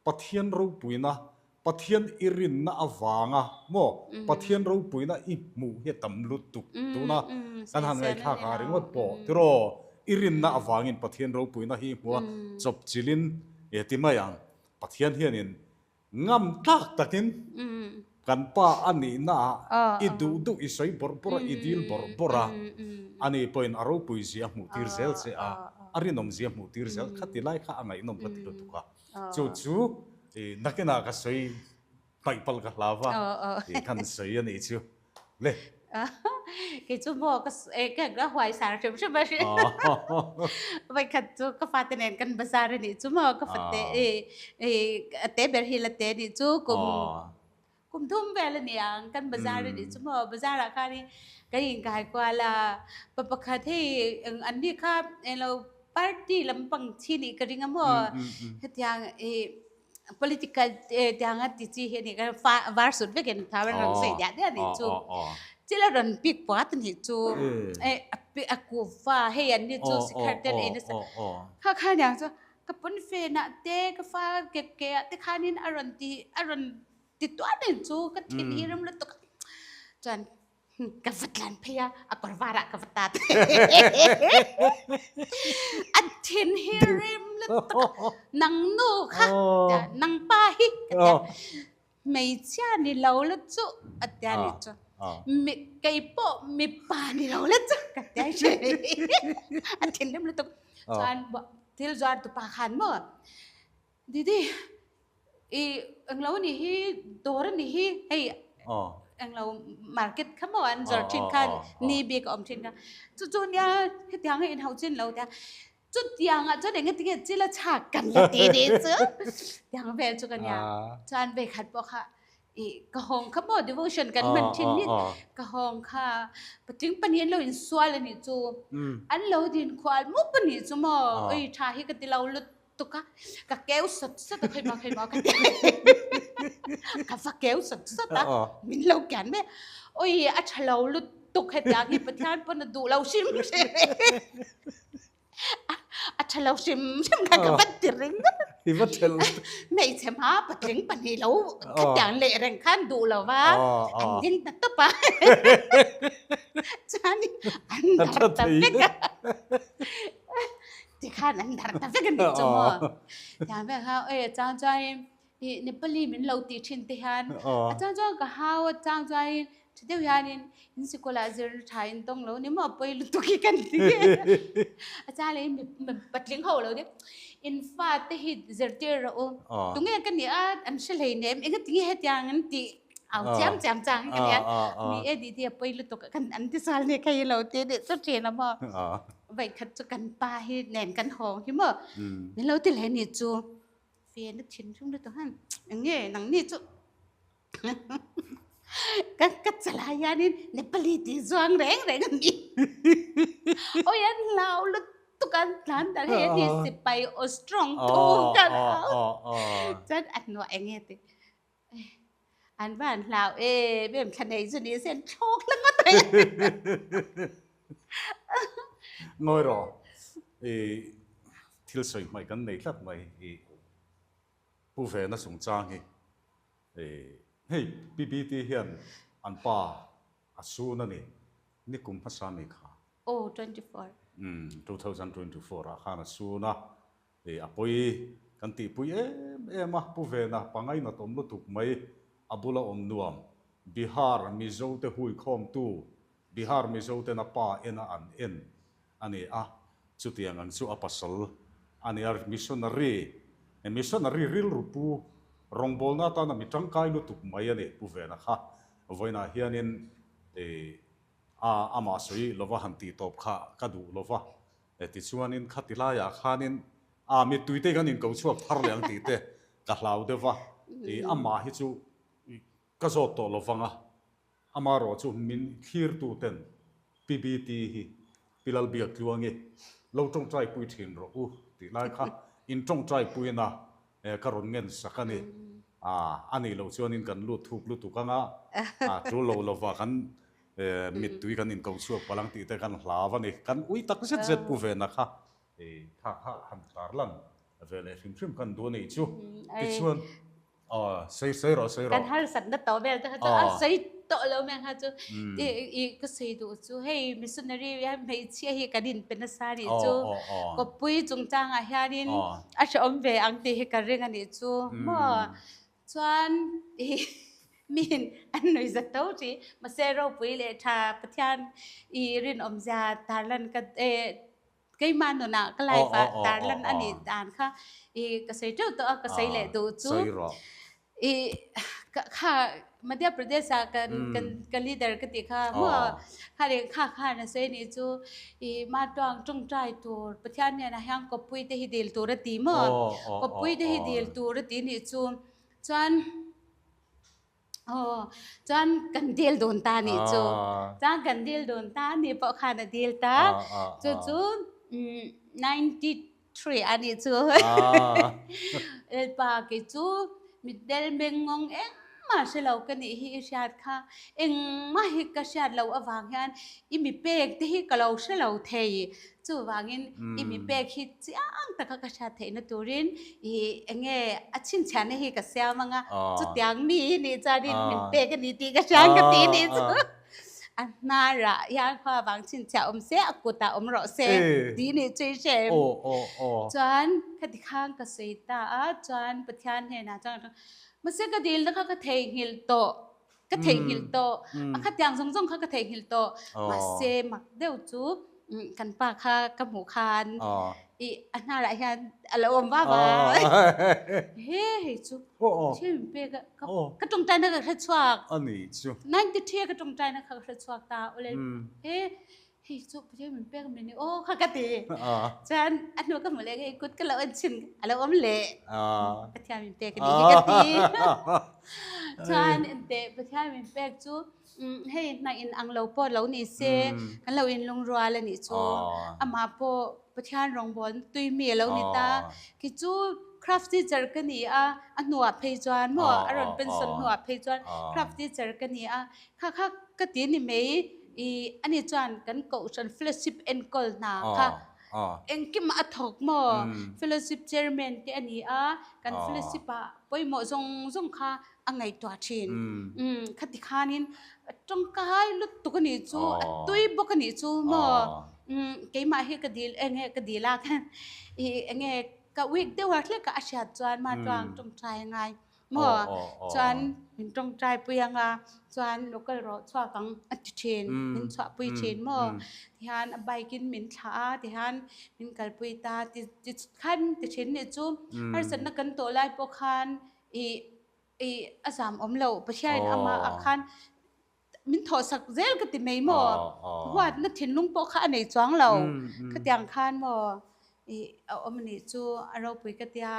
Pathian ropuina Pathian i rinna avanga maw Pathian ropuina i hmuh hi a tam lutuk tuna kan han ngaihthlak a ringawt pawh tiraw i rinna avangin Pathian ropuina hi i hmu a chawp chilin e ti mai ang Pathian hianin ngam tlak takin kan pa a nihna ah i duh duh i sawi bawrh bawrh a i dil bawrh bawrh a ani pawhin a ropui zia a hmuh tir zel che a a rinawm zia a hmuh tir zel kha ti lai kha a ngaihnawm ka ti lutuk a. Chu chu nakinah ka sawi hmaih palh ka hlau va, tih khan sawi a nih chu le. Kei chu maw ka ka huai sar hrim hrim a hri. Vawikhat chu ka fate nen kan bazar a nih chu maw ka fate a te ber hi la te nih chu kum Kum thum vel a ni ang, kan bazar a nih chu maw? Bazar ah khan i kan inkai kual a, pa pakhat hei eng an ni kha englo party lampang thi nih ka ring a maw? Hetiang i Political tianga ti chi hi a nih ka fa var sut vekin tha an rawn sawi diah diah a nih chu. Thil a rawn pik puat a nih chu. A kuhva hei an ni chu sikhar te an ei nasa. Kha kha aniang chu ka pawnfen ah te ka fa ke ke ah te khanin a rawn ti a rawn ti tuar a nih chu ka thin hi ram lutuk a. Chuan Ka va tlan phei a, a kawr varah ka va tat. A thin hi rim lutuk a, nang nu kha, nang pa hi ka tia, hmeichhia ni lo la chu a tia ni chu, kei pawh mipa ni lo la chu ka tia hre. A thin rim lutuk. Chuan thil zuar tupa khan maw, Didi, I englo a nih hi, dawr a nih hi, hei englo market kha maw an zawrh thin khan ni bik a awm thin kha. Chu chu nia hetiang a inhauh chin lo tia chutiang ah chuan engati nge chil a chhak kan la ti nih chu tiang vel chu ka nia. Chuan vekhat pawh kha i ka hawng kha maw devotion kan hman thin hi ka hawng kha patling pahnih an lo insual a nih chu an lo din khual mup a nih chu maw ui tha hi ka ti lo lut tuk a, ka keu sawt sawt a, khawimaw khawimaw ka ti a, ka va keu sawt sawt a, min lo kian mai a, awi a tha lo lutuk hetiang hi Pathian pawn a duh lo hrim hrim a tha lo hrim hrim kha ka va ti ring I va thelh hmeichhe hma patling pahnih lo khatiang leh reng khan duh lo va, an ding ta tawp a, chuanin an dar ta vek a. Tikhan an dar ta vek a nih chu maw. Tiang vel kha oi a chang chuanin i Nepali min lo tih thin te hian a chang chuan ka hau a chang chuanin tha deuh hianin in sikawlah zir tha in tawng lo ni maw pawi lutuk hi kan ti a chang leh mi patling ho lo deuh in fa te hi zirtir rawh u tunge ka nih a an hre hlei nem engatinge hetiang an tih au chiam chiam chang hi ka nia mi e tih hi a pawi lutuk a kan an ti sal nih kha hi lo ti nih chu thin a maw. Vawikhat chu kan pa hi nen kan hawng hi maw min lo ti leh ni chu fen a thin hrung lutuk han eng nge nang ni chu ka ka chala hianin Nepali tih zuang reng reng a ni awi an hlau lutuk an tlan dar hei a ni sipai aw strong thu kan au chuan a hnuah eng nge ti An van hlau em em thla nei chu ni se an thlawk la ngawt mai. Ngawi rawh, i thil sawi hmaih kan nei tlat mai i Pu Vena chungchang hi. Hei PBT hian an pa a sun a ni, nikum hmasa mi kha. Aw, 24. Umm, 2024 ah khan a sun a, Hei a pawi kan tihpui em em a, Pu Vena pangainat awm lutuk mai, a bula awm nuam, Bihar Mizo te huikhawmtu, Bihar Mizo ten a pa en a an en a ni a, chutiang ang chu a pasal a ni a, missionary, missionary rilru pu rawngbawlna atana mi tangkai lutuk mai a ni Pu Vena kha, vawiinah hianin a amah sawi lova han tihtawp kha ka duh lova, Tichuanin khati laiah khanin a mittui te kan inko chhuak thar leh ang tih te ka hlau deuh va, ih amah hi chu ka zawt tawh lo vang a, amaherawh chu min thlirtu ten PBT hi Pi Lalbiaktluangi lo tawngtai pui thin rawh u tih lai kha in tawngtai puina ka rawn ngen sak a ni. A nih loh chuanin kan lut thuk lutuk ang a, tul lo lova kan Mittui kan inko chhuak palh ang tih te kan hlau a ni. Kan ui tak zet zet pu ve na kha tha kha han tar lan ve leh hrim hrim kan duh a nih chu. Tichuan sawi sawi rawh sawi rawh. Kan harsatna tawh vel te kha chu a sawi tawh lo mai ang kha chu. I ka sawi duh chu hei missionary hmeichhia hi kan inpe nasa a nih chu. Kawppui chungchangah hianin a hrehawm ve ang tih hi ka ring a nih chu maw. Chuan i min an nui zat tho thi. Mahse ropui leh tha Pathian i rinawmzia tarlan ka keimah nunah ka life ah tarlan a nih dan kha i ka sawi teuh tawh a, ka sawi leh duh chu i kha Madhya Pradesh ah kan kan ka leader ka tih kha maw kha leh kha khan a sawi nih chu i matuang tawngtai tur Pathian hnenah hian kawppui te hi dil tur a ti maw kawppui te hi dil tur a ti nih chu chuan aw chuan kan dil dun ta nih chu chuan kan dil dun ta ni pawh khan a dil ta chu chu 90. 3 a nih chu. Lalpa kei chu mitdel mengngawng engmah hre lo ka nih hi i hriat kha. Engmah hi ka hriat loh avang hian i mi pek te hi ka lo hre lo thei. Chuvangin i mi pek hi chiang taka ka hriat theihna turin i enge a chhinchhiahna hi ka siam anga chutiang mi hi nih chuanin min pek a ni tih ka hria ka ti nih chu. A hnarah hian khua vang chhinchhiah awm se a kutah awm rawh se tih nih chu i hre em? Chuan khati khan ka sawi ta a chuan Pathian hnenah chuan mahse ka dilna kha ka theihnghilh tawh. Ka theihnghilh tawh. A khatiang zawng zawng kha ka theihnghilh tawh. Mahse mak deuh chu kan pa kha ka hmuh khan i a hnarah hian a lo awm va va. He hei chu thil min pek a ka tawngtaina ka hre chhuak. Ani chu. 93 a ka tawngtaina kha ka hre chhuak ta. Awle he hei chu Pathian min pek min ni aw kha ka ti. Chuan a hnu ka hmu leh hei kut ka lo en chhin a lo awm leh. Pathian min pek a ni hi ka ti. Chuan enteh Pathian min pek chu hei hna in ang lo pawh lo ni se kan lo in lungrual a nih chu. Amah pawh Pathian rawngbawl tui mi a lo ni ta. Khi chu craft teacher ka ni a, a hnuah phei chuan maw a rawn pension hnuah phei chuan craft teacher ka ni a. Kha kha ka ti ni mai i ani chuan kan kohhran fellowship enkawl hna kha engkim a thawk maw fellowship chairman te a ni a kan fellowship ah pawimawh zawng zawng kha a ngaihtuah thin khati khanin tawngkai lutuk a nih chu a tui bawk a nih chu maw keimah hi ka dil enge ka dil a khan i enge ka week deuh a hlek a a hriat chuan ma tluang tawngtai a ngai. Maw? Chuan min tawngtai pui anga chuan lo kal rawh chhuak ang a ti thin, min chhuah pui thin maw? Tihian a bike in min thlah a, tihian min kalpui ta ti ti khan ti thin nih chu harsatna kan tawh lai pawh khan ih ih a zam awm loh Pathianin amah ah khan min thawhsak zel ka ti mai maw? Huatna thinlung pawh kha a nei chuang lo. Khatiang khan maw ih a awm anih chu a ropui ka tia.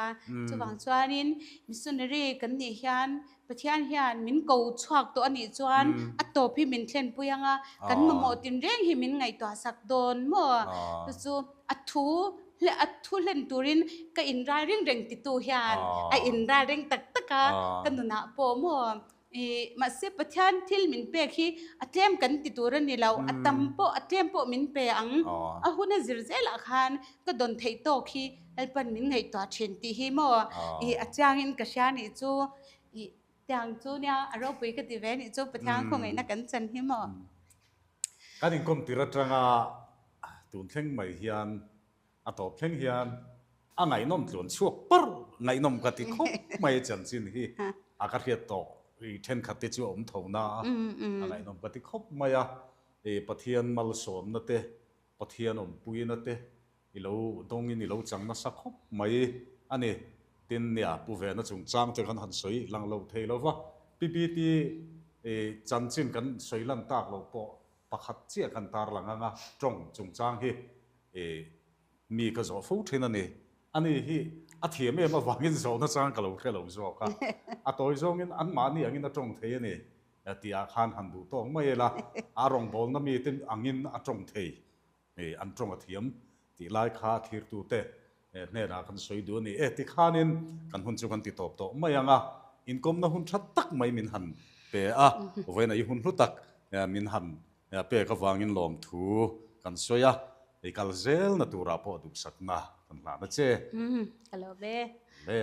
Chuvang chuanin missionary kan nih hian Pathian hian min ko chhuak tawh anih chuan a tawp hi min thlenpui anga kan mamawh tinreng hi min ngaihtuahsak dawn maw? Chu chu a thu a thu hlen turin ka inrai ring reng titu hian a inrai reng tak tak a ka nunah pawh maw? I mahse Pathian thil min pek hi a tlem kan ti tur a ni lo, a tam pawh a tlem pawh min pe ang. A hun a zir zelah khan ka dawn theih tawk hi Lalpan min ngaihtuah thin tih hi maw i a chiangin ka hria nih chu i tiang chu nia a ropui ka ti ve nih chu Pathian khawngaihna kan chan hi maw. Kan inkawm tir atanga tun thleng mai hian A tawp thleng hian a ngaihnawm tluan chhuak parh ngaihnawm ka ti khawp mai a chanchin hi a ka hriat tawh i thenkhat te chu a awm tho na a, a ngaihnawm ka ti khawp mai a, i Pathian malsawmna te, Pathian awmpuina te i lo dawngin i lo chang nasa khawp mai a ni. Tin, nia pu vena chungchang te khan han sawi lang lo thei lo va, PPT i chanchin kan sawi lan tak loh pawh pakhat chiah kan tarlang anga tawng chungchang hi I mi ka zawh fo thin a ni. Ani hi a thiam em avangin zawhna chang ka lo hre lo zawk a. A tawi zawngin anmahni angin a tawng thei a ni tihah khan han duh tawk mai ila, a rawngbawlna mite angin a tawng thei, an tawng a thiam tih lai kha a thlirtute hnenah kan sawi duh a ni. E tikhanin kan hun chu kan ti tawp tawh mai ang a, inkawmna hun tha tak mai min han pe a, vawiin a i hun hlu tak min han Pek avangin lawmthu kan sawi a, i kal zelna turah pawh duhsakna kan hlan a che. Ka lo ve. Le.